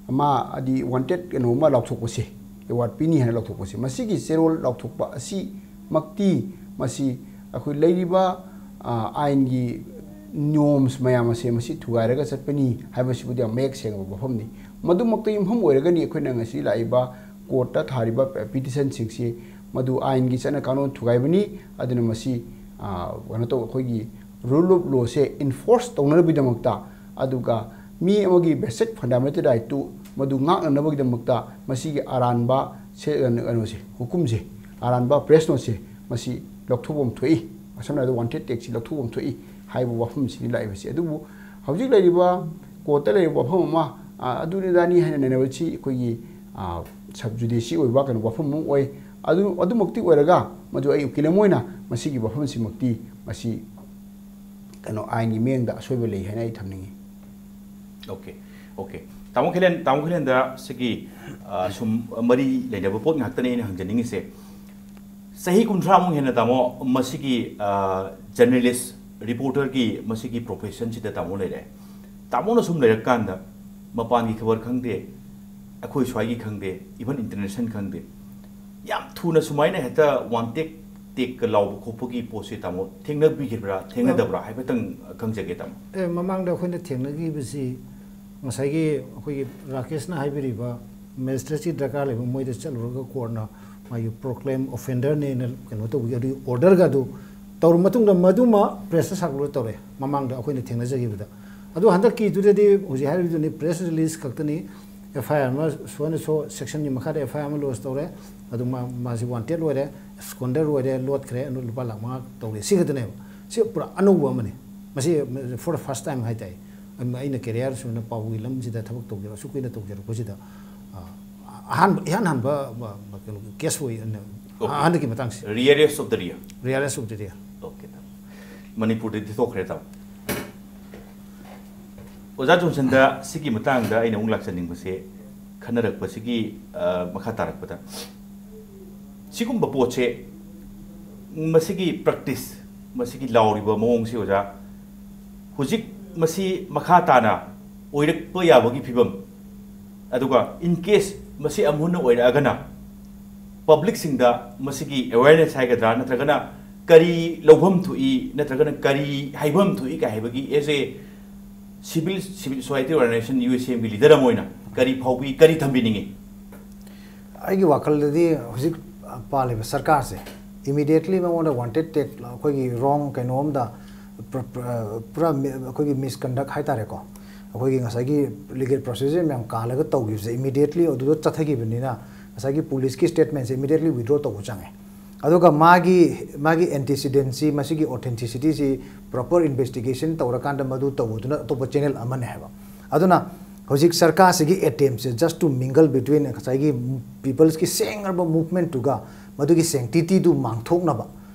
ꯑꯃ ꯍꯥꯏꯗꯤ ꯋꯥꯟꯇꯦꯠ ꯀꯩꯅꯣ ꯑꯃ ꯂꯥꯎꯊꯣꯛꯄꯁꯦ, ꯑꯦꯋꯥꯔꯗ ꯄꯤꯅꯤ ꯍꯥꯏꯅ ꯂꯥꯎꯊꯣꯛꯄꯁꯦ, ꯃꯁꯤꯒꯤ ꯆꯦꯔꯣꯜ ꯂꯥꯎꯊꯣꯛꯄ ꯑꯁꯤꯃꯛꯇꯤ, ꯃꯁꯤ ꯑꯩꯈꯣꯏ ꯂꯩꯔꯤꯕ, ꯑꯥ, ꯑꯥꯏꯟꯒꯤ ꯅꯤꯌꯣꯝꯁ ꯃꯌꯥꯝ ꯑꯁꯦ ꯃꯁꯤ ꯊꯨꯒꯥꯏꯔꯒ ꯆꯠꯄꯅꯤ ꯍꯥꯏꯕꯁꯤꯕꯨꯗꯤ ꯌꯥꯝ ꯃꯌꯦꯛ ꯁꯦꯡꯕ ꯋꯥꯐꯝꯅꯤ꯫ ꯃꯗꯨꯃꯛꯇ ꯌꯨꯝꯐꯝ ꯑꯣꯏꯔꯒꯅꯤ ꯑꯩꯈꯣꯏꯅ ꯉꯁꯤ ꯂꯥꯛꯏꯕ ꯀꯣꯔꯠꯇ ꯊꯥꯔꯤꯕ ꯄꯤꯇꯤꯁꯟꯁꯤꯡꯁꯤ, ꯃꯗꯨ ꯑꯥꯏꯟꯒꯤ ꯆꯠꯅ ꯀꯥꯡꯂꯣꯟ ꯊꯨꯒꯥꯏꯕꯅꯤ꯫ ꯑꯗꯨꯅ ꯃꯁꯤ, ꯑꯥ, ꯀꯩꯅꯣ ꯇꯧ, ꯑꯩꯈꯣꯏꯒꯤ rule of lawꯁꯦ enforce ꯇꯧꯅꯅꯕꯒꯤꯗꯃꯛꯇ, ꯑꯗꯨꯒ ꯃꯤ ꯑꯃꯒꯤ basic fundamental rightꯇꯨ ꯃꯗꯨ ꯉꯥꯛꯅꯅꯕꯒꯤꯗꯃꯛꯇ ꯃꯁꯤꯒꯤ ꯑꯔꯥꯟꯕ ꯁꯦ-, ꯀꯩꯅꯣꯁꯦ, ꯍꯨꯀꯨꯝꯁꯦ, ꯑꯔꯥꯟꯕ ꯄ꯭ꯔꯦꯁ ꯅꯣꯠꯁꯦ, ꯃꯁꯤ ꯂꯧꯊꯣꯛꯐꯝ ꯊꯣꯛꯏ, ꯁꯝꯅ ꯍꯥꯏꯔꯕꯗ ꯋꯥꯟꯇꯦꯠ ꯇꯦꯛꯁꯤ ꯂꯧꯊꯣꯛꯐꯝ ꯊꯣꯛꯏ ꯍꯥꯏꯕ ꯋꯥꯐꯝꯁꯤꯅꯤ ꯂꯥꯛꯏꯕꯁꯤ꯫ ꯑꯗꯨꯕꯨ ꯍꯧꯖꯤꯛ ꯂꯩꯔꯤꯕ ꯀꯣꯔꯠꯇ ꯂꯩꯔꯤꯕ ꯋꯥꯐꯝ ꯑꯃ, ꯑ, ꯑꯗꯨꯅꯤ ꯑꯗꯥꯅꯤ ꯍꯥꯏꯅ ꯅꯩꯅꯕꯁꯤ ꯑꯩꯈꯣꯏꯒꯤ, ꯑ, ꯁꯕ ꯖꯨꯗꯤꯁꯤ ꯑꯣꯏꯕ ꯀꯩꯅꯣ ꯋꯥꯐꯝ ꯑꯃ ꯑꯣꯏ꯫ ꯑꯗꯨ, ꯑꯗꯨꯃꯛꯇꯤ ꯑꯣꯏꯔꯒ, ꯃꯗꯨ ꯑꯩ ꯎꯀꯤꯜ ꯑꯃ ꯑꯣꯏꯅ ꯃꯁꯤꯒꯤ ꯋꯥꯐꯝꯁꯤꯃꯛꯇꯤ ꯃꯁꯤ ꯀꯩꯅꯣ ꯑꯥꯏꯟꯒꯤ ꯃꯤꯠꯌꯦꯡꯗ ꯑꯁꯣꯏꯕ ꯂꯩ ꯍꯥꯏꯅ ꯑꯩ ꯊꯝꯅꯤꯡꯉꯤ꯫ Okay, okay. ꯇꯥꯃꯣ ꯈꯦꯂꯦꯟ, ꯇꯥꯃꯣ ꯈꯦꯂꯦꯟꯗ ꯁꯤꯒꯤ, ꯑ, ꯁꯨꯝ ꯃꯔꯤ ꯂꯩꯅꯕ ꯄꯣꯠ ꯉꯥꯛꯇꯅꯦ ꯑꯩꯅ ꯍꯪꯖꯅꯤꯡꯉꯤꯁꯦ꯫ ꯆꯍꯤ ꯀꯨꯟꯊ꯭ꯔꯥꯃꯨꯛ ꯍꯦꯟꯅ ꯇꯥꯃꯣ ꯃꯁꯤꯒꯤ, ꯑ, ꯖꯔꯅꯦꯂꯤꯁ, ꯔꯤꯄꯣꯔꯇꯔꯒꯤ ꯃꯁꯤꯒꯤ ꯄ꯭ꯔꯣꯐꯦꯁꯟꯁꯤꯗ ꯇꯥꯃꯣ ꯂꯩꯔꯦ꯫ ꯇꯥꯃꯣꯅ ꯁꯨꯝ ꯂꯩꯔꯀꯥꯟꯗ ꯃꯄꯥꯟꯒꯤ ꯈꯕꯔ ꯈꯪꯗꯦ, ꯑꯩꯈꯣꯏ ꯁ꯭ꯋꯥꯏꯒꯤ ꯈꯪꯗꯦ, even international ꯈꯪꯗꯦ, ꯌꯥꯝ ꯊꯨꯅ ꯁꯨꯃꯥꯏꯅ ꯍꯦꯛꯇ ꯋꯥꯟꯇꯦꯛ ꯇꯦꯛꯀ ꯂꯥꯎꯕ ꯈꯣꯠꯄꯒꯤ ꯄꯣꯠꯁꯦ ꯇꯥꯃꯣ ꯊꯦꯡꯅꯕꯤꯈꯤꯕ꯭ꯔꯥ, ꯊꯦꯡꯅꯗꯕ꯭ꯔꯥ ꯍꯥꯏꯐꯦꯠꯇꯪ ꯈꯪꯖꯒꯦ ꯇꯥꯃꯣ꯫ ꯑꯦ, ꯃꯃꯥꯡꯗ ꯑꯩꯈꯣꯏꯅ ꯊꯦꯡꯅꯈꯤꯕꯁꯤ ꯉꯁꯥꯏꯒꯤ ꯑꯩꯈꯣꯏꯒꯤ ꯔꯥꯀꯦꯁꯅ ꯍꯥꯏꯕꯤꯔꯤꯕ ꯃꯦꯖꯤꯁꯇ꯭ꯔꯦꯠꯁꯤ ꯗꯔꯀꯥꯔ ꯂꯩꯕ, ꯃꯣꯏꯗ ꯆꯠꯂꯨꯔꯒ ꯀꯣꯔꯠꯅ ꯃꯥꯒꯤ ꯄ꯭ꯔꯣꯀ꯭ꯂꯦꯝ ꯑꯣꯐꯦꯟꯗꯔꯅꯦꯅ ꯀꯩꯅꯣ ꯇꯧꯕꯒꯤ ꯑꯗꯨꯒꯤ ꯑꯣꯔꯗꯔꯒ ꯑꯗꯨ ꯇꯧꯔ ꯃꯇꯨꯡꯗ ꯃꯗꯨꯃ ꯄ꯭ꯔꯦꯁꯇ ꯁꯥꯔꯀꯨꯂꯦꯠ ꯇꯧꯔꯦ ꯃꯃꯥꯡꯗ ꯑꯩꯈꯣꯏꯅ ꯊꯦꯡꯅꯖꯈꯤꯕꯗ꯫ ꯑꯗꯨ ꯍꯟꯗꯛꯀꯤꯗꯨꯗꯗꯤ ꯍꯧꯖꯤꯛ ꯍꯥꯏꯔꯤꯕꯗꯨꯅꯤ, ꯄ꯭ꯔꯦꯁ ꯔꯤꯂꯤꯁ ꯈꯛꯇꯅꯤ, ꯑꯦꯐ ꯑꯥꯏ ꯑꯥꯔ ꯑꯃ ꯁꯣ ꯑꯦꯟ ꯁꯣ ꯁꯦꯛꯁꯟꯒꯤ ꯃꯈꯥꯗ ꯑꯦꯐ ꯑꯥꯏ ꯑꯥꯔ ꯑꯃ ꯂꯣꯟꯁ ꯇꯧꯔꯦ, ꯑꯗꯨ ꯃꯥ, ꯃꯥꯁꯤ ꯋꯥꯟꯇꯦꯠ ꯑꯣꯏꯔꯦ, ꯁ꯭ꯀꯣꯟꯗꯔ ꯑꯣꯏꯔꯦ, ꯂꯣꯠꯈ꯭ꯔꯦ, ꯑꯗꯨ ꯂꯨꯄꯥ ꯂꯥꯈ ꯃꯉꯥ ꯇꯧꯔꯦ, ꯁꯤ ꯈꯛꯇꯅꯦꯕ꯫ ꯁꯤ ꯄꯨꯔꯥ ꯑꯅꯧꯕ ꯑꯃꯅꯤ꯫ ꯃꯁꯤ for the first time ꯍꯥꯏꯇꯥꯔꯦ꯫ ꯑꯩꯅ career ꯁꯨꯃꯥꯏꯅ ꯄꯥꯎꯒꯤ ꯂꯝꯁꯤꯗ ꯊꯕꯛ ꯇꯧꯖꯔ-, ꯑꯁꯨꯛ ꯀꯨꯏꯅ ꯇꯧꯖꯔꯛꯄꯁꯤꯗ, ꯑ, ꯑꯍꯥꯟꯕ, ꯏꯍꯥꯟ ꯍꯥꯟꯕ, ꯃ-, ꯃ-, ꯀꯩꯅꯣ, case ꯑꯣꯏ, ꯑ, Okay. ꯍꯟꯗꯛꯀꯤ ꯃꯇꯥꯡꯁꯦ꯫ Rarest of the rare. Rarest of the rare. Okay, ꯇꯥꯃꯣ꯫ ꯃꯅꯤꯄꯨꯔꯗꯗꯤ ꯊꯣꯛꯈ꯭ꯔꯦ, ꯇꯥꯃꯣ꯫ ꯑꯣꯖꯥ ꯖꯣꯟꯁꯟꯗ ꯁꯤꯒꯤ ꯃꯇꯥꯡꯗ ꯑꯩꯅ ꯑꯃꯨꯛ ꯂꯥꯛꯆꯅꯤꯡꯕꯁꯦ, ꯈꯟꯅꯔꯛꯄꯁꯤꯒꯤ, ꯑ, ꯃꯈꯥ ꯇꯥꯔꯛꯄꯗ, ꯁꯤꯒꯨꯝꯕ ꯄꯣꯠꯁꯦ, ꯃꯁꯤꯒꯤ practice, ꯃꯁꯤꯒꯤ ꯂꯥꯎꯔꯤꯕ ꯃꯑꯣꯡꯁꯤ, ꯑꯣꯖꯥ, ꯍꯧꯖꯤꯛ ꯃꯁꯤ ꯃꯈꯥ ꯇꯥꯅ ꯑꯣꯏꯔꯛꯄ ꯌꯥꯕꯒꯤ ꯐꯤꯕꯝ, ꯑꯗꯨꯒ in case ꯃꯁꯤ ꯑꯃꯨꯛ ꯍꯟꯅ ꯑꯣꯏꯔꯛꯑꯒꯅ, publicꯁꯤꯡꯗ ꯃꯁꯤꯒꯤ awareness ꯍꯥꯏꯒꯗ꯭ꯔꯥ, ꯅꯠꯇ꯭ꯔꯒꯅ ꯀꯔꯤ ꯂꯧꯐꯝ ꯊꯣꯛꯏ, ꯅꯠꯇ꯭ꯔꯒꯅ ꯀꯔꯤ ꯍꯥꯏꯐꯝ ꯊꯣꯛꯏ ꯀꯥꯏ ꯍꯥꯏꯕꯒꯤ, as a civil, civil society organization, USCM ꯒꯤ leader ꯑꯃ ꯑꯣꯏꯅ ꯀꯔꯤ ꯐꯥꯎꯕꯤ, ꯀꯔꯤ ꯊꯝꯕꯤꯅꯤꯡꯉꯤ? ꯑꯩꯒꯤ ꯋꯥꯈꯜꯗꯗꯤ ꯍꯧꯖꯤꯛ ꯄꯥꯜꯂꯤꯕ ꯁꯔꯀꯥꯔꯁꯦ immediately ꯃꯉꯣꯟꯗ wanted tag, ꯑꯩꯈꯣꯏꯒꯤ wrong ꯀꯩꯅꯣꯝꯗ, ꯄ꯭ꯔ-, ꯄ꯭ꯔ-, ꯄꯨꯔꯥ ꯃꯤ-, ꯑꯩꯈꯣꯏꯒꯤ misconduct ꯍꯥꯏꯇꯥꯔꯦꯀꯣ, ꯑꯩꯈꯣꯏꯒꯤ ꯉꯁꯥꯏꯒꯤ legal procedure ꯃꯌꯥꯝ ꯀꯥꯜꯂꯒ ꯇꯧꯈꯤꯕꯁꯦ immediately ꯑꯗꯨꯗ ꯆꯠꯊꯈꯤꯕꯅꯤꯅ, ꯉꯁꯥꯏꯒꯤ ꯄꯨꯂꯤꯁꯀꯤ statementꯁꯦ immediately withdraw ꯇꯧꯕ ꯆꯪꯉꯦ꯫ ꯑꯗꯨꯒ ꯃꯥꯒꯤ, ꯃꯥꯒꯤ antecedentꯁꯤ, ꯃꯁꯤꯒꯤ authenticityꯁꯤ proper investigation ꯇꯧꯔꯀꯥꯟꯗ ꯃꯗꯨ ꯇꯧꯕꯗꯨꯅ ꯑꯇꯣꯞꯄ channel ꯑꯃꯅꯦ ꯍꯥꯏꯕ꯫ ꯑꯗꯨꯅ ꯍꯧꯖꯤꯛ ꯁꯔꯀꯥꯔꯁꯤꯒꯤ attemptꯁꯦ just to mingle between ꯉꯁꯥꯏꯒꯤ peopleꯁꯀꯤ ꯁꯦꯡꯉꯕ movementꯇꯨꯒ ꯃꯗꯨꯒꯤ sanctityꯗꯨ ꯃꯥꯡꯊꯣꯛꯅꯕ,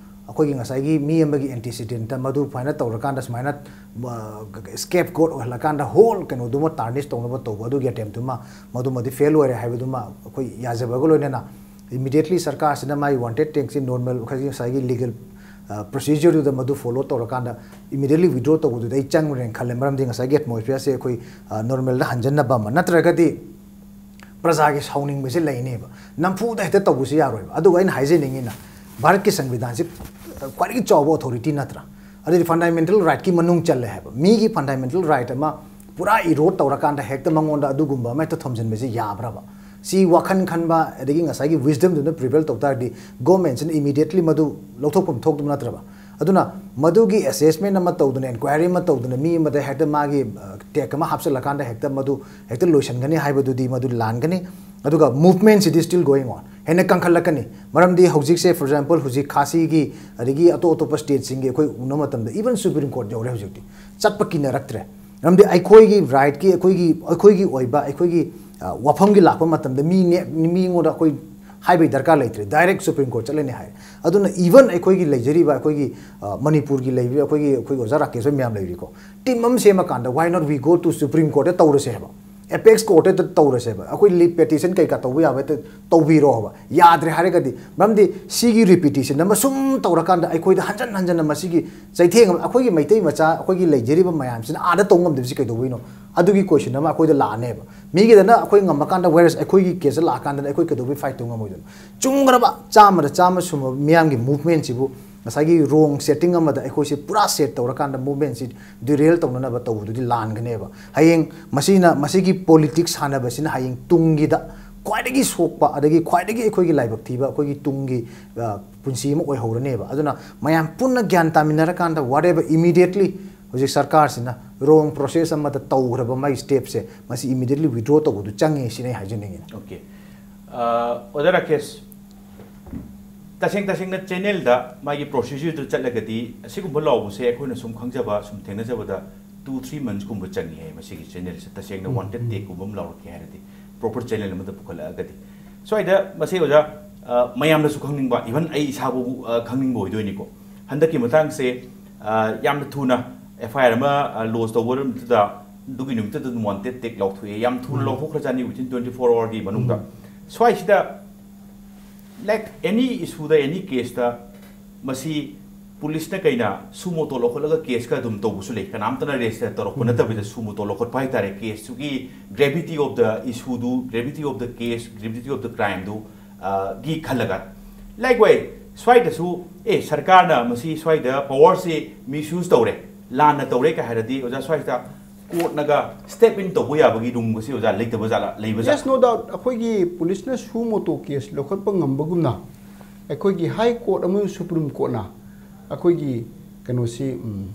ꯑꯩꯈꯣꯏꯒꯤ ꯉꯁꯥꯏꯒꯤ ꯃꯤ ꯑꯃꯒꯤ antecedentꯇ ꯃꯗꯨ ꯁꯨꯃꯥꯏꯅ ꯇꯧꯔꯀꯥꯟꯗ ꯁꯨꯃꯥꯏꯅ, ꯑ, scapegoat ꯑꯣꯏꯍꯜꯂꯀꯥꯟꯗ whole ꯀꯩꯅꯣꯗꯨꯃ tarnish ꯇꯧꯅꯕ ꯇꯧꯕ, ꯑꯗꯨꯒꯤ attemptꯇꯨꯃ ꯃꯗꯨꯃꯗꯤ fail ꯑꯣꯏꯔꯦ ꯍꯥꯏꯕꯗꯨꯃ ꯑꯩꯈꯣꯏ ꯌꯥꯖꯕꯒ ꯂꯣꯏꯅꯅ immediately ꯁꯔꯀꯥꯔꯁꯤꯅ ꯃꯥꯒꯤ wanted tagꯁꯤ normal ꯑꯩꯈꯣꯏꯒꯤ ꯉꯁꯥꯏꯒꯤ legal, ꯑ, procedureꯗꯨꯗ ꯃꯗꯨ follow ꯇꯧꯔꯀꯥꯟꯗ immediately withdraw ꯇꯧꯕꯗꯨꯗ ꯑꯩ ꯆꯪꯉꯨꯔꯦꯅ ꯈꯜꯂꯦ꯫ ꯃꯔꯝꯗꯤ ꯉꯁꯥꯏꯒꯤ atmosphereꯁꯦ ꯑꯩꯈꯣꯏ, ꯑ, normalꯗ ꯍꯟꯖꯟꯅꯕ ꯑꯃ, ꯅꯠꯇ꯭ꯔꯒꯗꯤ ꯄ꯭ꯔꯖꯥꯒꯤ ꯁꯥꯎꯅꯤꯡꯕꯁꯦ ꯂꯩꯅꯦꯕ꯫ ꯅꯝꯐꯨꯗ ꯍꯦꯛꯇ ꯇꯧꯕꯁꯨ ꯌꯥꯔꯣꯏꯕ꯫ ꯑꯗꯨꯒ ꯑꯩꯅ ꯍꯥꯏꯖꯅꯤꯡꯉꯤꯅ, ꯚꯥꯔꯠꯀꯤ ꯁꯪꯕꯤꯙꯥꯟꯁꯤ, ꯑ, ꯈ꯭ꯋꯥꯏꯗꯒꯤ ꯆꯥꯎꯕ authority ꯅꯠꯇ꯭ꯔꯥ? ꯑꯗꯨꯗꯤ fundamental rightꯀꯤ ꯃꯅꯨꯡ ꯆꯜꯂꯦ ꯍꯥꯏꯕ꯫ ꯃꯤꯒꯤ fundamental right ꯑꯃ ꯄꯨꯔꯥ erode ꯇꯧꯔꯀꯥꯟꯗ ꯍꯦꯛꯇ ꯃꯉꯣꯟꯗ ꯑꯗꯨꯒꯨꯝꯕ ꯑꯃ ꯍꯦꯛꯇ ꯊꯣꯝꯖꯤꯟꯕꯁꯦ ꯌꯥꯕ꯭ꯔꯕ? ꯁꯤ ꯋꯥꯈꯜ ꯈꯟꯕ, ꯑꯗꯒꯤ ꯉꯁꯥꯏꯒꯤ wisdomꯗꯨꯅ prevail ꯇꯧ ꯇꯥꯔꯗꯤ, governmentꯁꯤꯅ immediately ꯃꯗꯨ ꯂꯧꯊꯣꯛꯐꯝ ꯊꯣꯛꯇꯕ ꯅꯠꯇ꯭ꯔꯕ? ꯑꯗꯨꯅ ꯃꯗꯨꯒꯤ assessment ꯑꯃ ꯇꯧꯗꯅ, inquiry ꯑꯃ ꯇꯧꯗꯅ, ꯃꯤ ꯑꯃꯗ ꯍꯦꯛꯇ ꯃꯥꯒꯤ, ꯑ, tag ꯑꯃ ꯍꯥꯞꯆꯤꯜꯂꯀꯥꯟꯗ ꯍꯦꯛꯇ ꯃꯗꯨ ꯍꯦꯛꯇ ꯂꯣꯏꯁꯤꯟꯒꯅꯤ ꯍꯥꯏꯕꯗꯨꯗꯤ ꯃꯗꯨ ꯂꯥꯟꯒꯅꯤ꯫ ꯑꯗꯨꯒ movementꯁꯤꯗꯤ still going on꯫ ꯍꯦꯟꯅ ꯀꯟꯈꯠꯂꯛꯀꯅꯤ꯫ ꯃꯔꯝꯗꯤ ꯍꯧꯖꯤꯛꯁꯦ, for example, ꯍꯧꯖꯤꯛ ꯈꯥꯁꯤꯒꯤ ꯑꯗꯒꯤ ꯑꯇꯣꯞ ꯑꯇꯣꯞꯄ stateꯁꯤꯡꯒꯤ ꯑꯩꯈꯣꯏ ꯎꯅꯕ ꯃꯇꯝꯗ even Supreme Court ꯌꯧꯔꯦ ꯍꯧꯖꯤꯛꯇꯤ꯫ ꯆꯠꯄ ꯀꯤꯅꯔꯛꯇ꯭ꯔꯦ꯫ ꯃꯔꯝꯗꯤ ꯑꯩꯈꯣꯏꯒꯤ rightꯀꯤ, ꯑꯩꯈꯣꯏꯒꯤ, ꯑꯩꯈꯣꯏꯒꯤ ꯑꯣꯏꯕ, ꯑꯩꯈꯣꯏꯒꯤ, ꯑ, ꯋꯥꯐꯝꯒꯤ ꯂꯥꯛꯄ ꯃꯇꯝꯗ ꯃꯤ ꯅꯦꯛ-, ꯃꯤꯉꯣꯟꯗ ꯑꯩꯈꯣꯏ ꯍꯥꯏꯕꯒꯤ ꯗꯔꯀꯥꯔ ꯂꯩꯇ꯭ꯔꯦ, direct Supreme Court ꯆꯠꯂꯅꯤ ꯍꯥꯏꯔꯦ꯫ ꯑꯗꯨꯅ even ꯑꯩꯈꯣꯏꯒꯤ ꯂꯩꯖꯔꯤꯕ ꯑꯩꯈꯣꯏꯒꯤ, ꯑ, ꯃꯅꯤꯄꯨꯔꯒꯤ ꯂꯩꯔꯤꯕ ꯑꯩꯈꯣꯏꯒꯤ, ꯑꯩꯈꯣꯏꯒꯤ ꯑꯣꯖꯥ ꯔꯥꯀꯦꯁ ꯍꯣꯏ ꯃꯌꯥꯝ ꯂꯩꯔꯤꯀꯣ, team ꯑꯃ ꯁꯦꯝꯃꯀꯥꯟꯗ why not we go to Supreme Courtꯇ ꯇꯧꯔꯁꯦ ꯍꯥꯏꯕ, apex courtꯇ ꯇꯧꯔꯁꯦ ꯍꯥꯏꯕ, ꯑꯩꯈꯣꯏ ꯂꯤꯠ petition ꯀꯩꯀꯥ ꯇꯧꯕ ꯌꯥꯕ ꯍꯦꯛꯇ ꯇꯧꯕꯤꯔꯣ ꯍꯥꯏꯕ꯫ ꯌꯥꯗ꯭ꯔꯦ ꯍꯥꯏꯔꯒꯗꯤ, ꯃꯔꯝꯗꯤ ꯁꯤꯒꯤ repetition ꯑꯃ ꯁꯨꯝ ꯇꯧꯔꯀꯥꯟꯗ ꯑꯩꯈꯣꯏꯗ ꯍꯟꯖꯟ ꯍꯟꯖꯟꯅ ꯃꯁꯤꯒꯤ ꯆꯩꯊꯦꯡ ꯑꯃ, ꯑꯩꯈꯣꯏꯒꯤ ꯃꯩꯇꯩ ꯃꯆꯥ, ꯑꯩꯈꯣꯏꯒꯤ ꯂꯩꯖꯔꯤꯕ ꯃꯌꯥꯝꯁꯤꯅ ꯑꯥꯗ ꯇꯧ ꯉꯝꯗꯕꯁꯤ ꯀꯩꯗꯧꯕꯩꯅꯣ? ꯑꯗꯨꯒꯤ question ꯑꯃ ꯑꯩꯈꯣꯏꯗ ꯂꯥꯛꯑꯅꯦꯕ꯫ ꯃꯤꯒꯤꯗꯅ ꯑꯩꯈꯣꯏ ꯉꯝꯃꯀꯥꯟꯗ, whereas ꯑꯩꯈꯣꯏꯒꯤ caseꯇ ꯂꯥꯛꯑꯀꯥꯟꯗꯗ ꯑꯩꯈꯣꯏ ꯀꯩꯗꯧꯕꯩ fight ꯇꯧ ꯉꯝꯃꯣꯏꯗꯣꯏꯅꯣ? ꯆꯨꯝꯈ꯭ꯔꯕ ꯆꯥꯝꯃꯗ ꯆꯥꯝꯃ ꯁꯨꯝꯕ ꯃꯤꯌꯥꯝꯒꯤ movementꯁꯤꯕꯨ ꯉꯁꯥꯏꯒꯤ wrong setting ꯑꯃꯗ ꯑꯩꯈꯣꯏꯁꯦ ꯄꯨꯔꯥ set ꯇꯧꯔꯀꯥꯟꯗ movementꯁꯤ derail ꯇꯧꯅꯅꯕ ꯇꯧꯕꯗꯨꯗꯤ ꯂꯥꯟꯒꯅꯦꯕ꯫ ꯍꯌꯦꯡ ꯃꯁꯤꯅ, ꯃꯁꯤꯒꯤ politics ꯁꯥꯟꯅꯕꯁꯤꯅ ꯍꯌꯦꯡ ꯇꯨꯡꯒꯤꯗ ꯈ꯭ꯋꯥꯏꯗꯒꯤ ꯁꯣꯛꯄ, ꯑꯗꯒꯤ ꯈ꯭ꯋꯥꯏꯗꯒꯤ ꯑꯩꯈꯣꯏꯒꯤ ꯂꯥꯏꯕꯛ ꯊꯤꯕ, ꯑꯩꯈꯣꯏꯒꯤ ꯇꯨꯡꯒꯤ, ꯑ, ꯄꯨꯟꯁꯤ ꯑꯃ ꯑꯣꯏꯍꯧꯔꯅꯦꯕ꯫ ꯑꯗꯨꯅ ꯃꯌꯥꯝ ꯄꯨꯟꯅ ꯒ꯭ꯌꯥꯟ ꯇꯥꯃꯤꯟꯅꯔꯀꯥꯟꯗ, whatever, immediately ꯍꯧꯖꯤꯛ ꯁꯔꯀꯥꯔꯁꯤꯅ wrong process ꯑꯃꯗ ꯇꯧꯈ꯭ꯔꯕ ꯃꯥꯒꯤ stepꯁꯦ, ꯃꯁꯤ immediately withdraw ꯇꯧꯕꯗꯨ ꯆꯪꯉꯦ ꯁꯤꯅ ꯑꯩ ꯍꯥꯏꯖꯅꯤꯡꯉꯤ꯫ Okay. ꯑ, ꯑꯣꯖꯥ ꯔꯥꯀꯦꯁ, ꯇꯁꯦꯡ ꯇꯁꯦꯡꯅ channelꯗ ꯃꯥꯒꯤ procedureꯗꯨ ꯆꯠꯂꯒꯗꯤ ꯑꯁꯤꯒꯨꯝꯕ ꯂꯥꯎꯕꯁꯦ ꯑꯩꯈꯣꯏꯅ ꯁꯨꯝ ꯈꯪꯖꯕ, ꯁꯨꯝ ꯊꯦꯡꯅꯖꯕꯗ two three monthsꯀꯨꯝꯕ ꯆꯪꯉꯤ ꯍꯥꯏ ꯃꯁꯤꯒꯤ channelꯁꯦ꯫ ꯇꯁꯦꯡꯅ wanted takeꯀꯨꯝꯕ ꯑꯃ ꯂꯥꯎꯔꯛꯀꯦ ꯍꯥꯏꯔꯗꯤ, proper channel ꯑꯃꯗ ꯄꯨꯈꯠꯂꯛꯑꯒꯗꯤ꯫ ꯁ꯭ꯋꯥꯏꯗ ꯃꯁꯤ ꯑꯣꯖꯥ, ꯑ, ꯃꯌꯥꯝꯅꯁꯨ ꯈꯪꯅꯤꯡꯕ, even ꯑꯩ ꯏꯁꯥꯕꯨ, ꯑ, ꯈꯪꯅꯤꯡꯕ ꯑꯣꯏꯗꯣꯏꯅꯤꯀꯣ꯫ ꯍꯟꯗꯛꯀꯤ ꯃꯇꯥꯡꯁꯦ, ꯑ, ꯌꯥꯝꯅ ꯊꯨꯅ FIR ꯑꯃ, ꯑ, lodge ꯇꯧꯕ ꯅꯨꯃꯤꯠꯇꯨꯗ, ꯑꯗꯨꯒꯤ ꯅꯨꯃꯤꯠꯇꯨꯗ ꯑꯗꯨꯝ wanted take ꯂꯥꯎꯊꯣꯛꯑꯦ꯫ ꯌꯥꯝ ꯊꯨꯅ ꯂꯥꯎꯊꯣꯛꯈ꯭ꯔꯖꯥꯠꯅꯤ, within twenty four hourꯒꯤ ꯃꯅꯨꯡꯗ꯫ ꯁ꯭ꯋꯥꯏꯁꯤꯗ, like, any issueꯗ, any caseꯇ ꯃꯁꯤ policeꯅ ꯀꯩꯅ suo motu ꯂꯧꯈꯠꯂꯒ caseꯀ ꯑꯗꯨꯝ ꯇꯧꯕꯁꯨ ꯂꯩ꯫ ꯀꯅꯥꯝꯇꯅ raise ꯇꯧꯔꯛꯄ ꯅꯠꯇꯕꯤꯗ suo motu ꯂꯧꯈꯠꯄ ꯍꯥꯏꯇꯥꯔꯦ꯫ Caseꯇꯨꯒꯤ gravity of the issueꯗꯨ, gravity of the case, gravity of the crimeꯗꯨ, ꯑ, ꯒꯤ ꯈꯜꯂꯒ꯫ Likewise, ꯁ꯭ꯋꯥꯏꯗꯁꯨ, ꯑꯦ, ꯁꯔꯀꯥꯔꯅ ꯃꯁꯤ ꯁ꯭ꯋꯥꯏꯗ powerꯁꯤ misuse ꯇꯧꯔꯦ, ꯂꯥꯟꯅ ꯇꯧꯔꯦ ꯀ ꯍꯥꯏꯔꯗꯤ, ꯑꯣꯖꯥ, ꯁ꯭ꯋꯥꯏꯗ courtꯅꯒ step in ꯇꯧꯕ ꯌꯥꯕꯒꯤ ꯔꯨꯝꯒꯁꯤ, ꯑꯣꯖꯥ, ꯂꯩꯇꯕ ꯖꯥꯠꯂꯥ? ꯂꯩꯕ ꯖꯥꯠꯂꯥ? Yes, no doubt. ꯑꯩꯈꯣꯏꯒꯤ policeꯅ suo motu case ꯂꯧꯈꯠꯄ ꯉꯝꯕꯒꯨꯝꯅ, ꯑꯩꯈꯣꯏꯒꯤ High Court ꯑꯃꯁꯨꯡ Supreme Courtꯅ ꯑꯩꯈꯣꯏꯒꯤ ꯀꯩꯅꯣꯁꯤ, ꯎꯝ,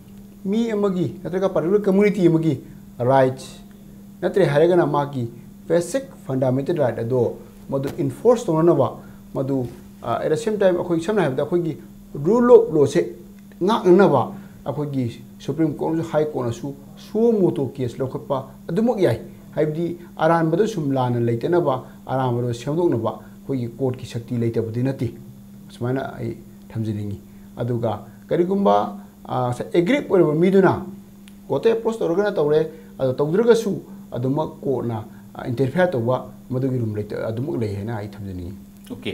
ꯃꯤ ꯑꯃꯒꯤ ꯅꯠꯇ꯭ꯔꯒ particular community ꯑꯃꯒꯤ rights, ꯅꯠꯇ꯭ꯔꯦ ꯍꯥꯏꯔꯒꯅ ꯃꯥꯒꯤ basic fundamental right ꯑꯗꯣ ꯃꯗꯨ ꯏꯟꯐꯣꯔꯁ ꯇꯧꯅꯅꯕ, ꯃꯗꯨ ꯑꯦꯠ ꯗ ꯁꯦꯝ ꯇꯥꯏꯝ ꯑꯩꯈꯣꯏ ꯁꯝꯅ ꯍꯥꯏꯔꯕꯗ ꯑꯩꯈꯣꯏꯒꯤ ꯔꯨꯜ ꯑꯣꯐ ꯂꯣꯁꯦ ꯉꯥꯛꯅꯅꯕ ꯑꯩꯈꯣꯏꯒꯤ ꯁꯨꯄ꯭ꯔꯤꯝ ꯀꯣꯔꯠ ꯑꯃꯁꯨꯡ ꯍꯥꯏ ꯀꯣꯔꯠꯅꯁꯨ ꯁꯨꯑꯣ ꯃꯣꯇꯣ ꯀꯦꯁ ꯂꯧꯈꯠꯄ ꯑꯗꯨꯃꯛ ꯌꯥꯏ꯫ ꯍꯥꯏꯕꯗꯤ ꯑꯔꯥꯟꯕꯗ ꯁꯨꯝ ꯂꯥꯟꯅ ꯂꯩꯇꯅꯕ, ꯑꯔꯥꯟꯕꯗꯣ ꯁꯦꯝꯗꯣꯛꯅꯕ ꯑꯩꯈꯣꯏꯒꯤ ꯀꯣꯔꯠꯀꯤ ꯁꯛꯇꯤ ꯂꯩꯇꯕꯗꯤ ꯅꯠꯇꯦ꯫ ꯁꯨꯃꯥꯏꯅ ꯑꯩ ꯊꯝꯖꯅꯤꯡꯉꯤ꯫ ꯑꯗꯨꯒ ꯀꯔꯤꯒꯨꯝꯕ ꯑꯦꯒ꯭ꯔꯤꯞ ꯑꯣꯏꯔꯕ ꯃꯤꯗꯨꯅ ꯀꯣꯔꯠꯇ ꯑꯦꯄ꯭ꯔꯣꯁ ꯇꯧꯔꯒꯅ ꯇꯧꯔꯦ, ꯑꯗꯣ ꯇꯧꯗ꯭ꯔꯒꯁꯨ ꯑꯗꯨꯃꯛ ꯀꯣꯔꯠꯅ ꯏꯟꯇꯔꯐꯤꯌꯔ ꯇꯧꯕ ꯃꯗꯨꯒꯤ ꯔꯨꯝ ꯑꯗꯨꯃꯛ ꯂꯩ ꯍꯥꯏꯅ ꯑꯩ ꯊꯝꯖꯅꯤꯡꯉꯤ꯫ ꯑꯣꯀꯦ꯫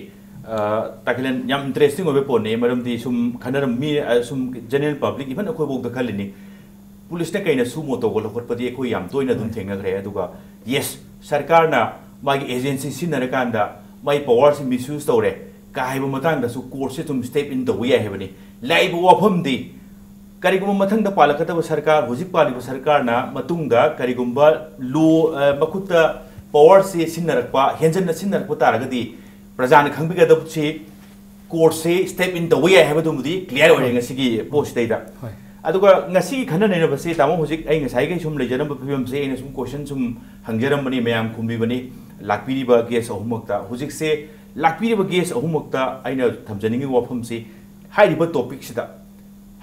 ꯇꯥꯈꯤꯂꯦꯟ, ꯌꯥꯝ ꯏꯟꯇꯔꯦꯁꯇꯤꯡ ꯑꯣꯏꯕ ꯄꯣꯏꯟꯠꯅꯤ꯫ ꯃꯔꯝꯗꯤ ꯁꯨꯝ ꯈꯟꯅꯔꯝ ꯃꯤ, ꯑ, ꯁꯨꯝ ꯖꯦꯅꯔꯦꯜ ꯄꯕ꯭ꯂꯤꯛ, ꯏꯚꯟ ꯑꯩꯈꯣꯏꯐꯥꯎꯗ ꯈꯜꯂꯤꯅꯤ, ꯄꯨꯂꯤꯁꯅ ꯀꯩꯅ ꯁꯨ ꯃꯣꯇꯣꯒ ꯂꯧꯈꯠꯄꯗꯤ ꯑꯩꯈꯣꯏ ꯌꯥꯝ ꯇꯣꯏꯅ ꯑꯗꯨꯝ ꯊꯦꯡꯅꯈ꯭ꯔꯦ꯫ ꯑꯗꯨꯒ ꯌꯦꯁ, ꯁꯔꯀꯥꯔꯅ ꯃꯥꯒꯤ ꯑꯦꯖꯦꯟꯁꯤ ꯁꯤꯖꯤꯟꯅꯔꯀꯥꯟꯗ ꯃꯥꯒꯤ ꯄꯋꯥꯔꯁꯤ ꯃꯤꯁꯌꯨꯁ ꯇꯧꯔꯦ ꯀꯥ ꯍꯥꯏꯕ ꯃꯇꯥꯡꯗꯁꯨ ꯀꯣꯔꯠꯁꯦ ꯑꯗꯨꯝ ꯁ꯭ꯇꯦꯞ ꯏꯟ ꯇꯧꯕ ꯌꯥꯏ ꯍꯥꯏꯕꯅꯤ꯫ ꯂꯥꯛꯏꯕ ꯋꯥꯐꯝꯗꯤ, ꯀꯔꯤꯒꯨꯝꯕ ꯃꯊꯪꯗ ꯄꯥꯜꯂꯛꯀꯗꯕ ꯁꯔꯀꯥꯔ, ꯍꯧꯖꯤꯛ ꯄꯥꯜꯂꯤꯕ ꯁꯔꯀꯥꯔꯅ ꯃꯇꯨꯡꯗ ꯀꯔꯤꯒꯨꯝꯕ ꯂꯣ, ꯑ, ꯃꯈꯨꯠꯇ ꯄꯋꯥꯔꯁꯤ ꯁꯤꯖꯤꯟꯅꯔꯛꯄ, ꯍꯦꯟꯖꯟꯅ ꯁꯤꯖꯤꯟꯅꯔꯛꯄ ꯇꯥꯔꯒꯗꯤ, ꯄ꯭ꯔꯖꯥꯅ ꯈꯪꯕꯤꯒꯗꯕꯁꯤ ꯀꯣꯔꯠꯁꯦ ꯁ꯭ꯇꯦꯞ ꯏꯟ ꯇꯧꯕ ꯌꯥꯏ ꯍꯥꯏꯕꯗꯨꯃꯗꯤ ꯀ꯭ꯂꯤꯌꯥꯔ ꯑꯣꯏꯔꯦ ꯉꯁꯤꯒꯤ ꯄꯣꯠꯁꯤꯗꯩꯗ꯫ ꯍꯣꯏ꯫ ꯑꯗꯨꯒ ꯉꯁꯤꯒꯤ ꯈꯟꯅ ꯅꯩꯅꯕꯁꯤ, ꯇꯥꯃꯣ, ꯍꯧꯖꯤꯛ ꯑꯩ ꯉꯁꯥꯏꯈꯩ ꯁꯨꯝ ꯂꯩꯖꯔꯝꯕ ꯐꯤꯕꯝꯁꯦ ꯑꯩꯅ ꯁꯨꯝ ꯀꯣꯏꯁꯟ ꯁꯨꯝ ꯍꯪꯖꯔꯝꯕꯅꯤ, ꯃꯌꯥꯝ ꯈꯨꯝꯕꯤꯕꯅꯤ, ꯂꯥꯛꯄꯤꯔꯤꯕ ꯒꯦꯁ ꯑꯍꯨꯝꯃꯛꯇ꯫ ꯍꯧꯖꯤꯛꯁꯦ ꯂꯥꯛꯄꯤꯔꯤꯕ ꯒꯦꯁ ꯑꯍꯨꯝꯃꯛꯇ ꯑꯩꯅ ꯊꯝꯖꯅꯤꯡꯉꯤꯕ ꯋꯥꯐꯝꯁꯤ, ꯍꯥꯏꯔꯤꯕ ꯇꯣꯄꯤꯛꯁꯤꯗ,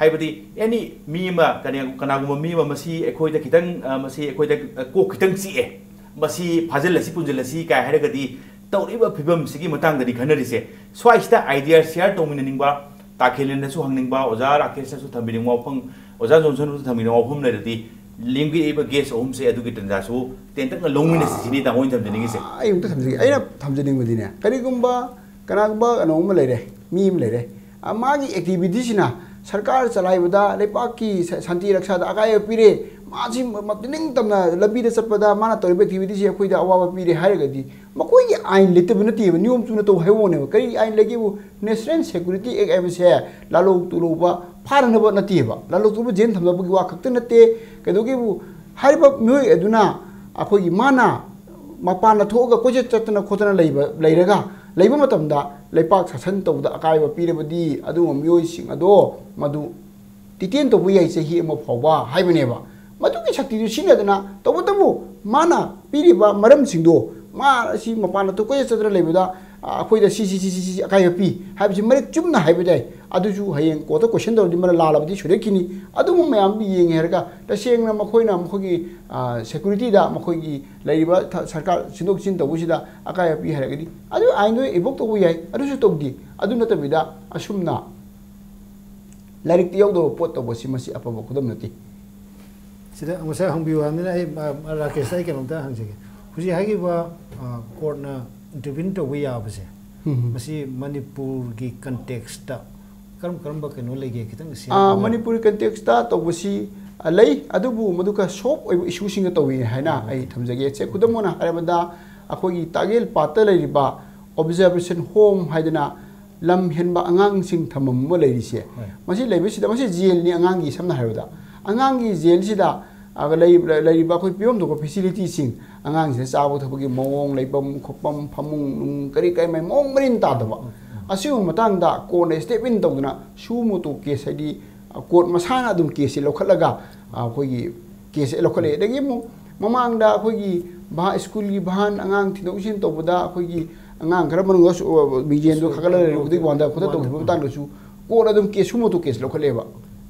ꯍꯥꯏꯕꯗꯤ ꯑꯦꯅꯤ ꯃꯤ ꯑꯃ, ꯀꯅꯥ-, ꯀꯅꯥꯒꯨꯝꯕ ꯃꯤ ꯑꯃ, "ꯃꯁꯤ ꯑꯩꯈꯣꯏꯗ ꯈꯤꯇꯪ, ꯑ, ꯃꯁꯤ ꯑꯩꯈꯣꯏꯗ, ꯑ, ꯀꯣꯛ ꯈꯤꯇꯪ ꯆꯤꯛꯑꯦ, ꯃꯁꯤ ꯐꯥꯖꯤꯜꯂꯁꯤ, ꯄꯨꯟꯁꯤꯜꯂꯁꯤ" ꯀꯥꯏ ꯍꯥꯏꯔꯒꯗꯤ, ꯇꯧꯔꯤꯕ ꯐꯤꯕꯝꯁꯤꯒꯤ ꯃꯇꯥꯡꯗꯅꯤ ꯈꯟꯅꯔꯤꯁꯦ꯫ ꯁ꯭ꯋꯥꯏꯁꯤꯗ ꯑꯥꯏꯗꯤꯌꯥ ꯁꯤꯌꯥꯔ ꯇꯧꯃꯤꯟꯅꯅꯤꯡꯕ, ꯇꯥꯈꯦꯜꯂꯦꯟꯗꯁꯨ ꯍꯪꯅꯤꯡꯕ, ꯑꯣꯖꯥ ꯔꯥꯀꯦꯁꯅꯁꯨ ꯊꯝꯕꯤꯅꯤꯡꯕ ꯋꯥꯐꯝ, ꯑꯣꯖꯥ ꯖꯣꯟꯁꯟꯅꯁꯨ ꯊꯝꯕꯤꯅꯤꯡꯕ ꯋꯥꯐꯝ ꯂꯩꯔꯗꯤ, ꯂꯦꯡꯕꯤꯔꯛꯏꯕ ꯒꯦꯁ ꯑꯍꯨꯝꯁꯦ ꯑꯗꯨꯒꯤ ꯇꯥꯟꯖꯥꯁꯨ ꯇꯦꯟꯇꯛꯅ ꯂꯧꯃꯤꯟꯅꯁꯤ ꯁꯤꯅꯤ ꯇꯥꯃꯣ ꯑꯩꯅ ꯊꯝꯖꯅꯤꯡꯉꯤꯁꯦ꯫ ꯑꯩ ꯑꯃꯨꯛꯇ ꯊꯝꯖꯒꯦ꯫ ꯑꯩꯅ ꯊꯝꯖꯅꯤꯡꯕꯗꯤꯅꯦ, ꯀꯔꯤꯒꯨꯝꯕ ꯀꯅꯥꯒꯨꯝꯕ ꯀꯩꯅꯣ ꯑꯃ ꯂꯩꯔꯦ, ꯃꯤ ꯑꯃ ꯂꯩꯔꯦ, ꯑ, ꯃꯥꯒꯤ ꯑꯦꯛꯇꯤꯚꯤꯇꯤꯁꯤꯅ ꯁꯔꯀꯥꯔ ꯆꯂꯥꯏꯕꯗ, ꯂꯩꯄꯥꯛꯀꯤ ꯁ-, ꯁꯥꯟꯇꯤ ꯔꯛꯁꯥꯗ ꯑꯀꯥꯏꯕ ꯄꯤꯔꯦ, ꯃꯥꯁꯤ ꯃ-, ꯃ-, ꯅꯤꯡꯇꯝꯅ ꯂꯝꯕꯤꯗ ꯆꯠꯄꯗ ꯃꯥꯅ ꯇꯧꯔꯤꯕ ꯑꯦꯛꯇꯤꯚꯤꯇꯤꯁꯤ ꯑꯩꯈꯣꯏꯗ ꯑꯋꯥꯕ ꯄꯤꯔꯦ ꯍꯥꯏꯔꯒꯗꯤ, ꯃꯈꯣꯏꯒꯤ ꯑꯥꯏꯟ ꯂꯩꯇꯕ ꯅꯠꯇꯦꯕ, ꯅꯤꯌꯣꯝ ꯆꯨꯝꯅ ꯇꯧ ꯍꯥꯏꯕ ꯋꯥꯅꯦꯕ꯫ ꯀꯔꯤ ꯑꯥꯏꯟ ꯂꯩꯒꯦꯕꯨ, ꯅꯦꯁꯅꯦꯜ ꯁꯦꯀ꯭ꯌꯨꯔꯤꯇꯤ ꯑꯦꯛ ꯍꯥꯏꯕꯁꯦ ꯂꯥꯜꯂꯧ ꯇꯨꯂꯧꯕ ꯐꯥꯅꯅꯕ ꯅꯠꯇꯦꯕ, ꯂꯥꯜꯂꯧ ꯇꯨꯂꯧꯕ ꯖꯦꯜ ꯊꯝꯅꯕꯒꯤ ꯋꯥ ꯈꯛꯇ ꯅꯠꯇꯦ꯫ ꯀꯩꯗꯧꯒꯦꯕꯨ, ꯍꯥꯏꯔꯤꯕ ꯃꯤꯑꯣꯏ ꯑꯗꯨꯅ ꯑꯩꯈꯣꯏꯒꯤ ꯃꯥꯅ ꯃꯄꯥꯟꯗ ꯊꯣꯛꯑꯒ ꯀꯣꯏꯆꯠ ꯆꯠꯇꯅ ꯈꯣꯠꯇꯅ ꯂꯩꯕ, ꯂꯩꯔꯒ, ꯂꯩꯕ ꯃꯇꯝꯗ ꯂꯩꯄꯥꯛ ꯁꯥꯁꯟ ꯇꯧꯕꯗ ꯑꯀꯥꯏꯕ ꯄꯤꯔꯕꯗꯤ, ꯑꯗꯨꯒꯨꯝꯕ ꯃꯤꯑꯣꯏꯁꯤꯡ ꯑꯗꯣ ꯃꯗꯨ ꯗꯤꯇꯦꯟ ꯇꯧꯕ ꯌꯥꯏ ꯆꯍꯤ ꯑꯃ ꯐꯥꯎꯕ ꯍꯥꯏꯕꯅꯦꯕ꯫ ꯃꯗꯨꯒꯤ ꯁꯛꯇꯤꯗꯨ ꯁꯤꯖꯤꯟꯅꯗꯅ, ꯇꯧꯕꯇꯕꯨ ꯃꯥꯅ ꯄꯤꯔꯤꯕ ꯃꯔꯝꯁꯤꯡꯗꯣ ꯃꯥ ꯑꯁꯤ ꯃꯄꯥꯟꯗ ꯇꯨꯀꯣꯏ ꯆꯠꯇꯅ ꯂꯩꯕꯗ, ꯑ, ꯑꯩꯈꯣꯏꯗ ꯁꯤ, ꯁꯤ, ꯁꯤ, ꯁꯤ, ꯁꯤ ꯑꯀꯥꯏꯕ ꯄꯤ ꯍꯥꯏꯕꯁꯤ ꯃꯔꯤꯛ ꯆꯨꯝꯅ ꯍꯥꯏꯕ ꯌꯥꯏ꯫ ꯑꯗꯨꯁꯨ ꯍꯌꯦꯡ ꯀꯣꯔꯠꯇ ꯀꯣꯏꯁꯟ ꯇꯧꯔꯗꯤ ꯃꯔꯛ ꯂꯥꯜꯂꯕꯗꯤ ꯁꯣꯏꯔꯛꯈꯤꯅꯤ꯫ ꯑꯗꯨꯕꯨ ꯃꯌꯥꯝꯗꯨ ꯌꯦꯡꯉꯦ ꯍꯥꯏꯔꯒ ꯇꯁꯦꯡꯅ ꯃꯈꯣꯏꯅ ꯃꯈꯣꯏꯒꯤ, ꯑ, ꯁꯦꯀ꯭ꯌꯨꯔꯤꯇꯤꯗ ꯃꯈꯣꯏꯒꯤ ꯂꯩꯔꯤꯕ ꯊ-, ꯁꯔꯀꯥꯔ ꯁꯤꯟꯗꯣꯛ ꯁꯤꯟ ꯇꯧꯕꯁꯤꯗ ꯑꯀꯥꯏꯕ ꯄꯤ ꯍꯥꯏꯔꯒꯗꯤ ꯑꯗꯨ ꯑꯥꯏꯟꯗꯣ ꯏꯟꯚꯣꯛ ꯇꯧꯕ ꯌꯥꯏ꯫ ꯑꯗꯨꯁꯨ ꯇꯧꯗꯦ꯫ ꯑꯗꯨ ꯅꯠꯇꯕꯤꯗ ꯑꯁꯨꯝꯅ ꯂꯥꯏꯔꯤꯛꯇ ꯌꯥꯎꯗꯕ ꯄꯣꯠ ꯇꯧꯕꯁꯤ ꯃꯁꯤ ꯑꯐꯕ ꯈꯨꯗꯝ ꯅꯠꯇꯦ꯫ ꯁꯤꯗ ꯉꯁꯥꯏ ꯍꯪꯕꯤꯌꯨ ꯍꯥꯏꯕꯅꯤꯅ ꯑꯩ, ꯑ, ꯔꯥꯀꯦꯁꯇ ꯑꯩ ꯀꯩꯅꯣꯝꯇ ꯍꯪꯖꯒꯦ꯫ ꯍꯧꯖꯤꯛ ꯍꯥꯏꯈꯤꯕ, ꯑ, ꯀꯣꯔꯠꯅ ꯏꯟꯇꯔꯚꯤꯟ ꯇꯧꯕ ꯌꯥꯕꯁꯦ, ꯎꯝ꯫ ꯃꯁꯤ ꯃꯅꯤꯄꯨꯔꯒꯤ ꯀꯟꯇꯦꯛꯁꯇ ꯀꯔꯝ ꯀꯔꯝꯕ ꯀꯩꯅꯣ ꯂꯩꯒꯦ? ꯈꯤꯇꯪ share ꯑꯥ, ꯇꯧꯕꯤꯌꯨ꯫ ꯃꯅꯤꯄꯨꯔꯤ ꯀꯟꯇꯦꯛꯁꯇ ꯇꯧꯕꯁꯤ, ꯑ, ꯂꯩ, ꯑꯗꯨꯕꯨ ꯃꯗꯨ ꯈꯔ ꯁꯣꯐ ꯑꯣꯏꯕ ꯏꯁꯨꯁꯤꯡꯗ ꯇꯧꯏ ꯍꯥꯏꯅ ꯑꯩ ꯊꯝꯖꯒꯦ꯫ ꯁꯦ, ꯈꯨꯗꯝ ꯑꯣꯏꯅ ꯍꯥꯏꯔꯕꯗ, ꯑꯩꯈꯣꯏꯒꯤ ꯇꯥꯒꯦꯜ ꯄꯥꯠꯇ ꯂꯩꯔꯤꯕ ꯑꯣꯕꯖꯥꯔꯕꯦꯁꯟ ꯍꯣꯝ ꯍꯥꯏꯗꯅ ꯂꯝ ꯍꯦꯟꯕ ꯑꯉꯥꯡꯁꯤꯡ ꯊꯝꯐꯝ ꯑꯃ ꯂꯩꯔꯤꯁꯦ, ꯍꯣꯏ꯫ ꯃꯁꯤ ꯂꯩꯕꯁꯤꯗ, ꯃꯁꯤ ꯖꯦꯜꯅꯤ ꯑꯉꯥꯡꯒꯤ, ꯁꯝꯅ ꯍꯥꯏꯔꯕꯗ ꯑꯉꯥꯡꯒꯤ ꯖꯦꯜꯁꯤꯗ, ꯑ, ꯂꯩ-, ꯂꯩꯔꯤꯕ ꯑꯩꯈꯣꯏ ꯄꯤꯐꯝ ꯊꯣꯛꯄ ꯐꯦꯁꯤꯂꯤꯇꯤꯁꯤꯡ, ꯑꯉꯥꯡꯁꯤꯗ ꯆꯥꯕ ꯊꯛꯄꯒꯤ ꯃꯑꯣꯡ, ꯂꯩꯐꯝ ꯈꯣꯠꯐꯝ, ꯐꯃꯨꯡ ꯅꯨꯡ, ꯀꯔꯤ ꯀꯔꯤ ꯃꯑꯣꯡ ꯃꯔꯤꯟ ꯇꯥꯗꯕ, ꯑꯁꯤꯒꯨꯝꯕ ꯃꯇꯥꯡꯗ ꯀꯣꯔꯠꯅ ꯁ꯭ꯇꯦꯞ ꯏꯟ ꯇꯧꯗꯨꯅ ꯁꯨ ꯃꯣꯇꯣ ꯀꯦꯁ, ꯍꯥꯏꯗꯤ, ꯑ, ꯀꯣꯔꯠ ꯃꯁꯥꯅ ꯑꯗꯨꯝ ꯀꯦꯁꯁꯤ ꯂꯧꯈꯠꯂꯒ, ꯑ, ꯑꯩꯈꯣꯏꯒꯤ ꯀꯦꯁꯁꯦ ꯂꯧꯈꯠꯂꯛꯑꯦ꯫ ꯑꯗꯒꯤ ꯑꯃꯨꯛ ꯃꯃꯥꯡꯗ ꯑꯩꯈꯣꯏꯒꯤ ꯚꯥ-, ꯁ꯭ꯀꯨꯜꯒꯤ ꯚꯥꯟ ꯑꯉꯥꯡ ꯊꯤꯟꯗꯣꯛ ꯊꯤꯟꯖꯤꯟ ꯇꯧꯕꯗ ꯑꯩꯈꯣꯏꯒꯤ ꯑꯉꯥꯡ ꯈꯔ ꯃꯅꯨꯡꯗ ꯁꯨ-, ꯑ, ꯃꯤꯡꯖꯦꯜꯗꯣ ꯈꯥꯒꯠꯂ ꯂꯩꯔꯨꯕꯗꯒꯤ ꯋꯥꯟꯗ ꯈꯣꯠꯇ ꯇꯧꯈꯤꯕ ꯃꯇꯥꯡꯗꯁꯨ ꯀꯣꯔꯠꯅ ꯑꯗꯨꯝ ꯀꯦꯁ, ꯁꯨ ꯃꯣꯇꯣ ꯀꯦꯁ ꯂꯧꯈꯠꯂꯦꯕ꯫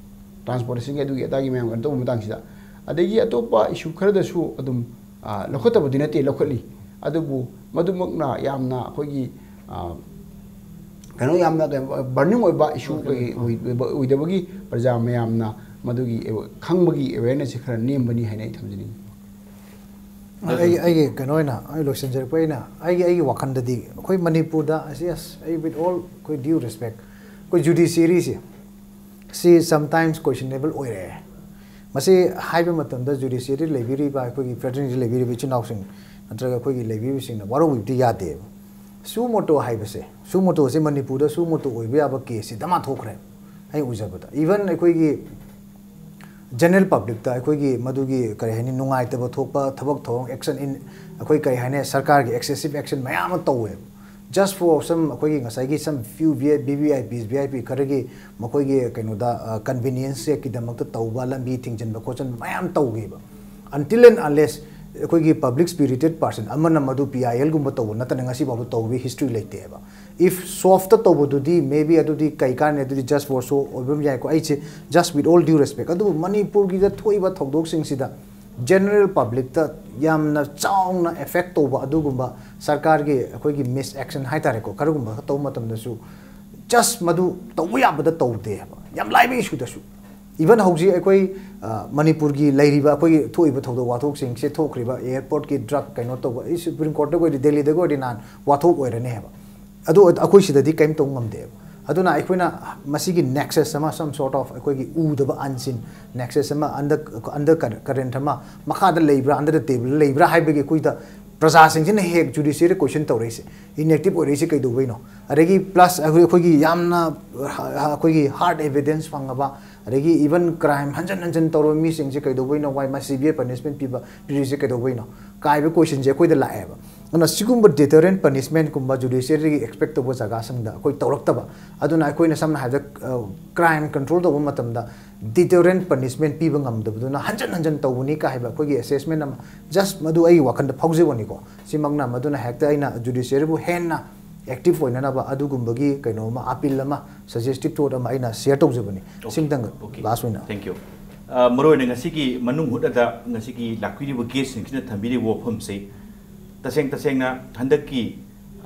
ꯇ꯭ꯔꯥꯟꯁꯄꯣꯔꯇꯦꯁꯟꯒꯤ ꯑꯗꯨꯒꯤ ꯑꯗꯥꯒꯤ ꯃꯌꯥꯝ ꯀꯩꯅꯣ ꯇꯧꯕ ꯃꯇꯥꯡꯁꯤꯗ꯫ ꯑꯗꯒꯤ ꯑꯇꯣꯞꯄ ꯏꯁꯨ ꯈꯔꯗꯁꯨ ꯑꯗꯨꯝ, ꯑ, ꯂꯧꯈꯠꯇꯕꯗꯤ ꯅꯠꯇꯦ, ꯂꯧꯈꯠꯂꯤ꯫ ꯑꯗꯨꯕꯨ ꯃꯗꯨꯃꯛꯅ ꯌꯥꯝꯅ ꯑꯩꯈꯣꯏꯒꯤ, ꯑ, ꯀꯩꯅꯣ ꯌꯥꯝꯅ ꯀꯩꯅꯣ, ꯕꯔꯅꯤꯡ ꯑꯣꯏꯕ ꯏꯁꯨ ꯀꯩ ꯑꯣꯏ-, ꯑꯣꯏꯕ-, ꯑꯣꯏꯗꯕꯒꯤ ꯄ꯭ꯔꯖꯥ ꯃꯌꯥꯝꯅ ꯃꯗꯨꯒꯤ ꯑꯦꯋ-, ꯈꯪꯕꯒꯤ ꯑꯦꯋꯦꯔꯅꯦꯁꯁꯦ ꯈꯔ ꯅꯦꯝꯕꯅꯤ ꯍꯥꯏꯅ ꯑꯩ ꯊꯝꯖꯅꯤꯡꯉꯤ꯫ ꯑꯩꯒꯤ, ꯑꯩꯒꯤ ꯀꯩꯅꯣ ꯑꯣꯏꯅ, ꯑꯩ ꯂꯣꯏꯁꯤꯟꯖꯔꯛꯄ ꯑꯩꯅ, ꯑꯩꯒꯤ, ꯑꯩꯒꯤ ꯋꯥꯈꯜꯗꯗꯤ ꯑꯩꯈꯣꯏ ꯃꯅꯤꯄꯨꯔꯗ, ꯑꯁꯤ, ꯑꯁ, ꯑꯩ, with all ꯑꯩꯈꯣꯏ due respect, ꯑꯩꯈꯣꯏ ꯖꯨꯗꯤꯁꯤꯌꯔꯤꯁꯦ, ꯁꯤ sometimes questionable ꯑꯣꯏꯔꯛꯑꯦ꯫ ꯃꯁꯤ ꯍꯥꯏꯕ ꯃꯇꯝꯗ ꯖꯨꯗꯤꯁꯤꯌꯔꯤ ꯂꯩꯕꯤꯔꯤꯕ, ꯑꯩꯈꯣꯏꯒꯤ ꯐꯦꯗꯔꯦꯜꯗ ꯂꯩꯕꯤꯔꯤꯕ ꯏꯆꯤꯟ ꯏꯅꯥꯎꯁꯤꯡ ꯅꯠꯇ꯭ꯔꯒ ꯑꯩꯈꯣꯏꯒꯤ ꯂꯩꯕꯤꯔꯤꯕꯁꯤꯡꯅ ꯋꯥꯔꯧꯕꯤꯕꯗꯤ ꯌꯥꯗꯦꯕ꯫ ꯁꯨ ꯃꯣꯇꯣ ꯍꯥꯏꯕꯁꯦ, ꯁꯨ ꯃꯣꯇꯣꯁꯦ ꯃꯅꯤꯄꯨꯔꯗ ꯁꯨ ꯃꯣꯇꯣ ꯑꯣꯏꯕ ꯌꯥꯕ ꯀꯦꯁꯁꯤ ꯗꯃꯥ ꯊꯣꯛꯈ꯭ꯔꯦ ꯑꯩ ꯎꯖꯕꯗ꯫ Even ꯑꯩꯈꯣꯏꯒꯤ ꯖꯦꯅꯔꯦꯜ ꯄꯕ꯭ꯂꯤꯛꯇ ꯑꯩꯈꯣꯏꯒꯤ ꯃꯗꯨꯒꯤ, ꯀꯔꯤ ꯍꯥꯏꯅꯤ, ꯅꯨꯡꯉꯥꯏꯇꯕ ꯊꯣꯛꯄ ꯊꯕꯛ ꯊꯧꯔꯝ, action in, ꯑꯩꯈꯣꯏ, ꯀꯔꯤ ꯍꯥꯏꯅꯤ, ꯁꯔꯀꯥꯔꯒꯤ excessive action ꯃꯌꯥꯝ ꯑꯃ ꯇꯧꯋꯦꯕ꯫ Just for some, ꯑꯩꯈꯣꯏꯒꯤ ꯉꯁꯥꯏꯒꯤ some few V I, V V I Ps, V I P ꯈꯔꯒꯤ ꯃꯈꯣꯏꯒꯤ ꯀꯩꯅꯣꯗ, ꯑ, convenience ꯁꯦꯛꯀꯤꯗꯃꯛꯇ ꯇꯧꯕ, ꯂꯝꯕꯤ ꯊꯤꯡꯖꯤꯟꯕ ꯈꯣꯠꯆꯤꯟꯕ ꯃꯌꯥꯝ ꯇꯧꯈꯤꯕ꯫ Until and unless ꯑꯩꯈꯣꯏꯒꯤ public spirited person ꯑꯃꯅ ꯃꯗꯨ P I L ꯒꯨꯝꯕ ꯇꯧꯕ ꯅꯠꯇꯅ ꯉꯁꯤꯐꯥꯎꯗ ꯇꯧꯕꯒꯤ history ꯂꯩꯇꯦꯕ꯫ If ꯁꯣꯐꯇ ꯇꯧꯕꯗꯨꯗꯤ maybe ꯑꯗꯨꯗꯤ ꯀꯩ ꯀꯥꯟꯅꯩ, ꯑꯗꯨꯗꯤ just for show ꯑꯣꯏꯕ ꯑꯃ ꯌꯥꯏꯀꯣ꯫ ꯑꯩꯁꯦ just with all due respect, ꯑꯗꯨꯕꯨ ꯃꯅꯤꯄꯨꯔꯒꯤꯗ ꯊꯣꯛꯏꯕ ꯊꯧꯗꯣꯛꯁꯤꯡꯁꯤꯗ general publicꯇ ꯌꯥꯝꯅ ꯆꯥꯎꯅ effect ꯇꯧꯕ ꯑꯗꯨꯒꯨꯝꯕ ꯁꯔꯀꯥꯔꯒꯤ ꯑꯩꯈꯣꯏꯒꯤ misaction ꯍꯥꯏꯇꯥꯔꯦꯀꯣ, ꯈꯔꯒꯨꯝꯕ ꯇꯧꯕ ꯃꯇꯝꯗꯁꯨ just ꯃꯗꯨ ꯇꯧꯕ ꯌꯥꯕꯗ ꯇꯧꯗꯦ ꯍꯥꯏꯕ, ꯌꯥꯝ ꯂꯥꯏꯕ issueꯗꯁꯨ꯫ Even ꯍꯧꯖꯤꯛ ꯑꯩꯈꯣꯏ, ꯑ, ꯃꯅꯤꯄꯨꯔꯒꯤ ꯂꯩꯔꯤꯕ ꯑꯩꯈꯣꯏꯒꯤ ꯊꯣꯛꯏꯕ ꯊꯧꯗꯣꯛ ꯋꯥꯊꯣꯛꯁꯤꯡꯁꯦ ꯊꯣꯛꯈ꯭ꯔꯤꯕ airportꯀꯤ drug ꯀꯩꯅꯣ ꯇꯧꯕ, ꯑꯩ Supreme Courtꯇ ꯑꯣꯏꯔꯗꯤ, ꯗꯦꯜꯂꯤꯗꯒ ꯑꯣꯏꯔꯗꯤ ꯅꯍꯥꯟ ꯋꯥꯊꯣꯛ ꯑꯣꯏꯔꯅꯤ ꯍꯥꯏꯕ꯫ ꯑꯗꯨ ꯑꯩꯈꯣꯏ ꯁꯤꯗꯗꯤ ꯀꯔꯤꯝ ꯇꯧꯕ ꯉꯝꯗꯦꯕ꯫ ꯑꯗꯨꯅ ꯑꯩꯈꯣꯏꯅ ꯃꯁꯤꯒꯤ nexus ꯑꯃ, some sort of ꯑꯩꯈꯣꯏꯒꯤ ꯎꯗꯕ unseen nexus ꯑꯃ, under, under current ꯑꯃ ꯃꯈꯥꯗ ꯂꯩꯕ꯭ꯔꯥ, under the table ꯂꯩꯕ꯭ꯔꯥ ꯍꯥꯏꯕꯒꯤ ꯑꯩꯈꯣꯏꯗ ꯄ꯭ꯔꯖꯥꯁꯤꯡꯁꯤꯅ ꯍꯦꯛ judiciary question ꯇꯧꯔꯛꯏꯁꯦ, inactive ꯑꯣꯏꯔꯛꯏꯁꯦ ꯀꯩꯗꯧꯕꯩꯅꯣ? ꯑꯗꯒꯤ plus ꯑꯩꯈꯣꯏ, ꯑꯩꯈꯣꯏꯒꯤ ꯌꯥꯝꯅ, ꯑ, ꯑꯩꯈꯣꯏꯒꯤ hard evidence ꯐꯪꯉꯕ, ꯑꯗꯒꯤ even crime ꯍꯟꯖꯟ ꯍꯟꯖꯟ ꯇꯧꯔꯕ ꯃꯤꯁꯤꯡꯁꯦ ꯀꯩꯗꯧꯕꯩꯅꯣ? Why ꯃꯁꯤ severe punishment ꯄꯤꯕ, ꯄꯤꯔꯤꯁꯦ ꯀꯩꯗꯧꯕꯩꯅꯣ? ꯀꯥꯏꯕ questionꯁꯦ ꯑꯩꯈꯣꯏꯗ ꯂꯥꯛꯑꯦꯕ꯫ ꯑꯗꯨꯅ ꯁꯤꯒꯨꯝꯕ deterrent punishmentꯀꯨꯝꯕ judiciaryꯒꯤ expect ꯇꯧꯕ ꯖꯒꯥꯁꯤꯡꯗ ꯑꯩꯈꯣꯏ ꯇꯧꯔꯛꯇꯕ꯫ ꯑꯗꯨꯅ ꯑꯩꯈꯣꯏꯅ ꯁꯝꯅ ꯍꯥꯏꯔꯕꯗ, ꯑ, crime control ꯇꯧꯕ ꯃꯇꯝꯗ deterrent punishment ꯄꯤꯕ ꯉꯝꯗꯕꯗꯨꯅ ꯍꯟꯖꯟ ꯍꯟꯖꯟ ꯇꯧꯕꯅꯤ ꯀꯥ ꯍꯥꯏꯕ ꯑꯩꯈꯣꯏꯒꯤ assessment ꯑꯃ, just ꯃꯗꯨ ꯑꯩꯒꯤ ꯋꯥꯈꯜꯗ ꯐꯥꯎꯖꯕꯅꯤꯀꯣ꯫ ꯁꯤꯃꯛꯅ ꯃꯗꯨꯅ ꯍꯦꯛꯇ ꯑꯩꯅ judiciaryꯕꯨ ꯍꯦꯟꯅ active ꯑꯣꯏꯅꯅꯕ ꯑꯗꯨꯒꯨꯝꯕꯒꯤ ꯀꯩꯅꯣ ꯑꯃ, appeal ꯑꯃ, suggestive thought ꯑꯃ ꯑꯩꯅ share ꯇꯧꯖꯕꯅꯤ꯫ Okay, ꯁꯤꯝꯇꯪꯒ okay. Last ꯑꯣꯏꯅ꯫ Thank you. ꯑ, ꯃꯔꯨꯑꯣꯏꯅ ꯉꯁꯤꯒꯤ ꯃꯅꯨꯡ ꯍꯨꯠꯅꯗ ꯉꯁꯤꯒꯤ ꯂꯥꯛꯄꯤꯔꯤꯕ guestꯁꯤꯡꯁꯤꯅ ꯊꯝꯕꯤꯔꯤꯕ ꯋꯥꯐꯝꯁꯤ ꯇꯁꯦꯡ ꯇꯁꯦꯡꯅ ꯍꯟꯗꯛꯀꯤ,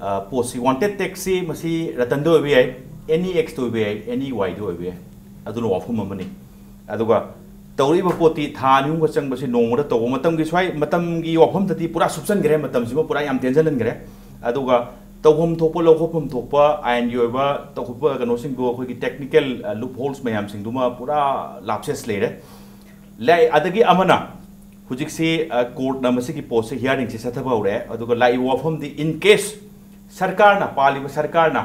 ꯑ, ꯄꯣꯠꯁꯤ wanted taxꯁꯤ ꯃꯁꯤ ꯔꯇꯟꯗ ꯑꯣꯏꯕ ꯌꯥꯏ, any Xꯇ ꯑꯣꯏꯕ ꯌꯥꯏ, any Yꯗ ꯑꯣꯏꯕ ꯌꯥꯏ, ꯑꯗꯨꯅ ꯋꯥꯐꯝ ꯑꯃꯅꯤ꯫ ꯑꯗꯨꯒ ꯇꯧꯔꯛꯏꯕ ꯄꯣꯠꯇꯤ ꯊꯥ ꯑꯅꯤ ꯑꯍꯨꯝꯒ ꯆꯪꯕꯁꯤ ꯅꯣꯡꯃꯗ ꯇꯧꯕ ꯃꯇꯝꯒꯤ ꯁ꯭ꯋꯥꯏ ꯃꯇꯝꯒꯤ ꯋꯥꯐꯝꯗꯗꯤ ꯄꯨꯔꯥ ꯁꯨꯞꯆꯟꯈ꯭ꯔꯦ, ꯃꯇꯝꯁꯤꯃ ꯄꯨꯔꯥ ꯌꯥꯝ ꯇꯦꯟꯖꯜꯍꯟꯈ꯭ꯔꯦ꯫ ꯑꯗꯨꯒ ꯇꯧꯐꯝ ꯊꯣꯛꯄ, ꯂꯧꯈꯠꯐꯝ ꯊꯣꯛꯄ ꯑꯥꯏꯟꯒꯤ ꯑꯣꯏꯕ ꯇꯧꯈꯠꯄ ꯀꯩꯅꯣꯁꯤꯡꯗꯣ, ꯑꯩꯈꯣꯏꯒꯤ technical, ꯑ, loopholes ꯃꯌꯥꯝꯁꯤꯡꯗꯨꯃ ꯄꯨꯔꯥ lapses ꯂꯩꯔꯦ꯫ ꯂꯩ-, ꯑꯗꯒꯤ ꯑꯃꯅ ꯍꯧꯖꯤꯛꯁꯤ, ꯑ, courtꯅ ꯃꯁꯤꯒꯤ ꯄꯣꯠꯁꯦ hearingꯁꯦ ꯆꯠꯊꯕ ꯍꯧꯔꯦ꯫ ꯑꯗꯨꯒ ꯂꯥꯛꯏꯕ ꯋꯥꯐꯝꯗꯤ in case ꯁꯔꯀꯥꯔꯅ, ꯄꯥꯜꯂꯤꯕ ꯁꯔꯀꯥꯔꯅ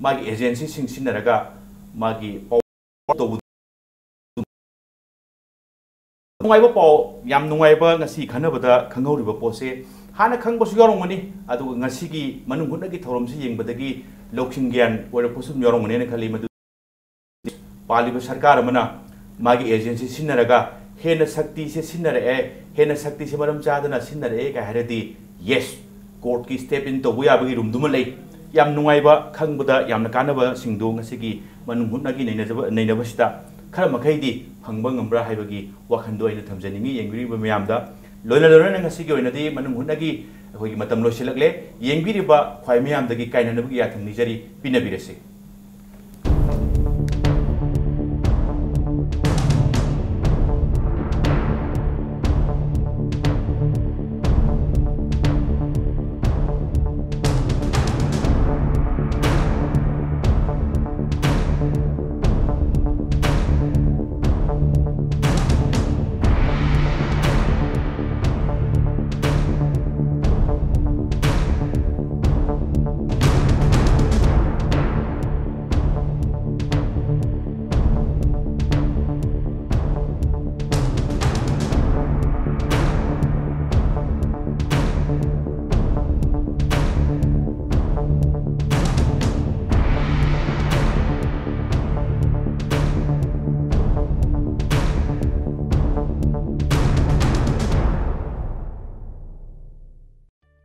ꯃꯥꯒꯤ agencyꯁꯤꯡ ꯁꯤꯖꯤꯟꯅꯔꯒ ꯃꯥꯒꯤ power ꯇꯧꯕ ꯅꯨꯡꯉꯥꯏꯕ ꯄꯥꯎ, ꯌꯥꯝ ꯅꯨꯡꯉꯥꯏꯕ ꯉꯁꯤ ꯈꯟꯅꯕꯗ ꯈꯪꯍꯧꯔꯤꯕ ꯄꯣꯠꯁꯦ ꯍꯥꯟꯅ ꯈꯪꯕꯁꯨ ꯌꯥꯎꯔꯝꯒꯅꯤ, ꯑꯗꯨꯒ ꯉꯁꯤꯒꯤ ꯃꯅꯨꯡ ꯍꯨꯠꯅꯒꯤ ꯊꯧꯔꯝꯁꯤ ꯌꯦꯡꯕꯗꯒꯤ ꯂꯧꯁꯤꯡ ꯒ꯭ꯌꯥꯟ ꯑꯣꯏꯔꯛꯄꯁꯨ ꯑꯗꯨꯝ ꯌꯥꯎꯔꯝꯒꯅꯦꯅ ꯈꯜꯂꯤ꯫ ꯃꯗꯨ ꯄꯥꯜꯂꯤꯕ ꯁꯔꯀꯥꯔ ꯑꯃꯅ ꯃꯥꯒꯤ agency ꯁꯤꯖꯤꯟꯅꯔꯒ ꯍꯦꯟꯅ ꯁꯛꯇꯤꯁꯦ ꯁꯤꯖꯤꯟꯅꯔꯛꯑꯦ, ꯍꯦꯟꯅ ꯁꯛꯇꯤꯁꯦ ꯃꯔꯝ ꯆꯥꯗꯅ ꯁꯤꯖꯤꯟꯅꯔꯛꯑꯦ ꯀꯥꯏ ꯍꯥꯏꯔꯗꯤ, ꯌꯦꯁ, ꯀꯣꯔꯠꯀꯤ ꯁ꯭ꯇꯦꯞ ꯏꯟ ꯇꯧꯕ ꯌꯥꯕꯒꯤ ꯔꯨꯝꯗꯨꯃ ꯂꯩ꯫ ꯌꯥꯝ ꯅꯨꯡꯉꯥꯏꯕ, ꯈꯪꯕꯗ ꯌꯥꯝꯅ ꯀꯥꯟꯅꯕꯁꯤꯡꯗꯣ ꯉꯁꯤꯒꯤ ꯃꯅꯨꯡ ꯍꯨꯠꯅꯒꯤ ꯅꯩꯅꯖꯕ-, ꯅꯩꯅꯕꯁꯤꯗ ꯈꯔ ꯃꯈꯩꯗꯤ ꯐꯪꯕ ꯉꯝꯕ꯭ꯔꯥ ꯍꯥꯏꯕꯒꯤ ꯋꯥꯈꯜꯗꯣ ꯑꯩꯅ ꯊꯝꯖꯅꯤꯡꯉꯤ ꯌꯦꯡꯕꯤꯔꯤꯕ ꯃꯌꯥꯝꯗ꯫ ꯂꯣꯏꯅ ꯂꯣꯏꯅꯅ ꯉꯁꯤꯒꯤ ꯑꯣꯏꯅꯗꯤ ꯃꯅꯨꯡ ꯍꯨꯠꯅꯒꯤ ꯑꯩꯈꯣꯏꯒꯤ ꯃꯇꯝ ꯂꯣꯏꯁꯤꯜꯂꯛꯂꯦ꯫ ꯌꯦꯡꯕꯤꯔꯤꯕ ꯈ꯭ꯋꯥꯏ ꯃꯌꯥꯝꯗꯒꯤ ꯀꯥꯏꯅꯅꯕꯒꯤ ꯌꯥꯊꯪ ꯅꯤꯖꯔꯤ, ꯄꯤꯅꯕꯤꯔꯁꯤ꯫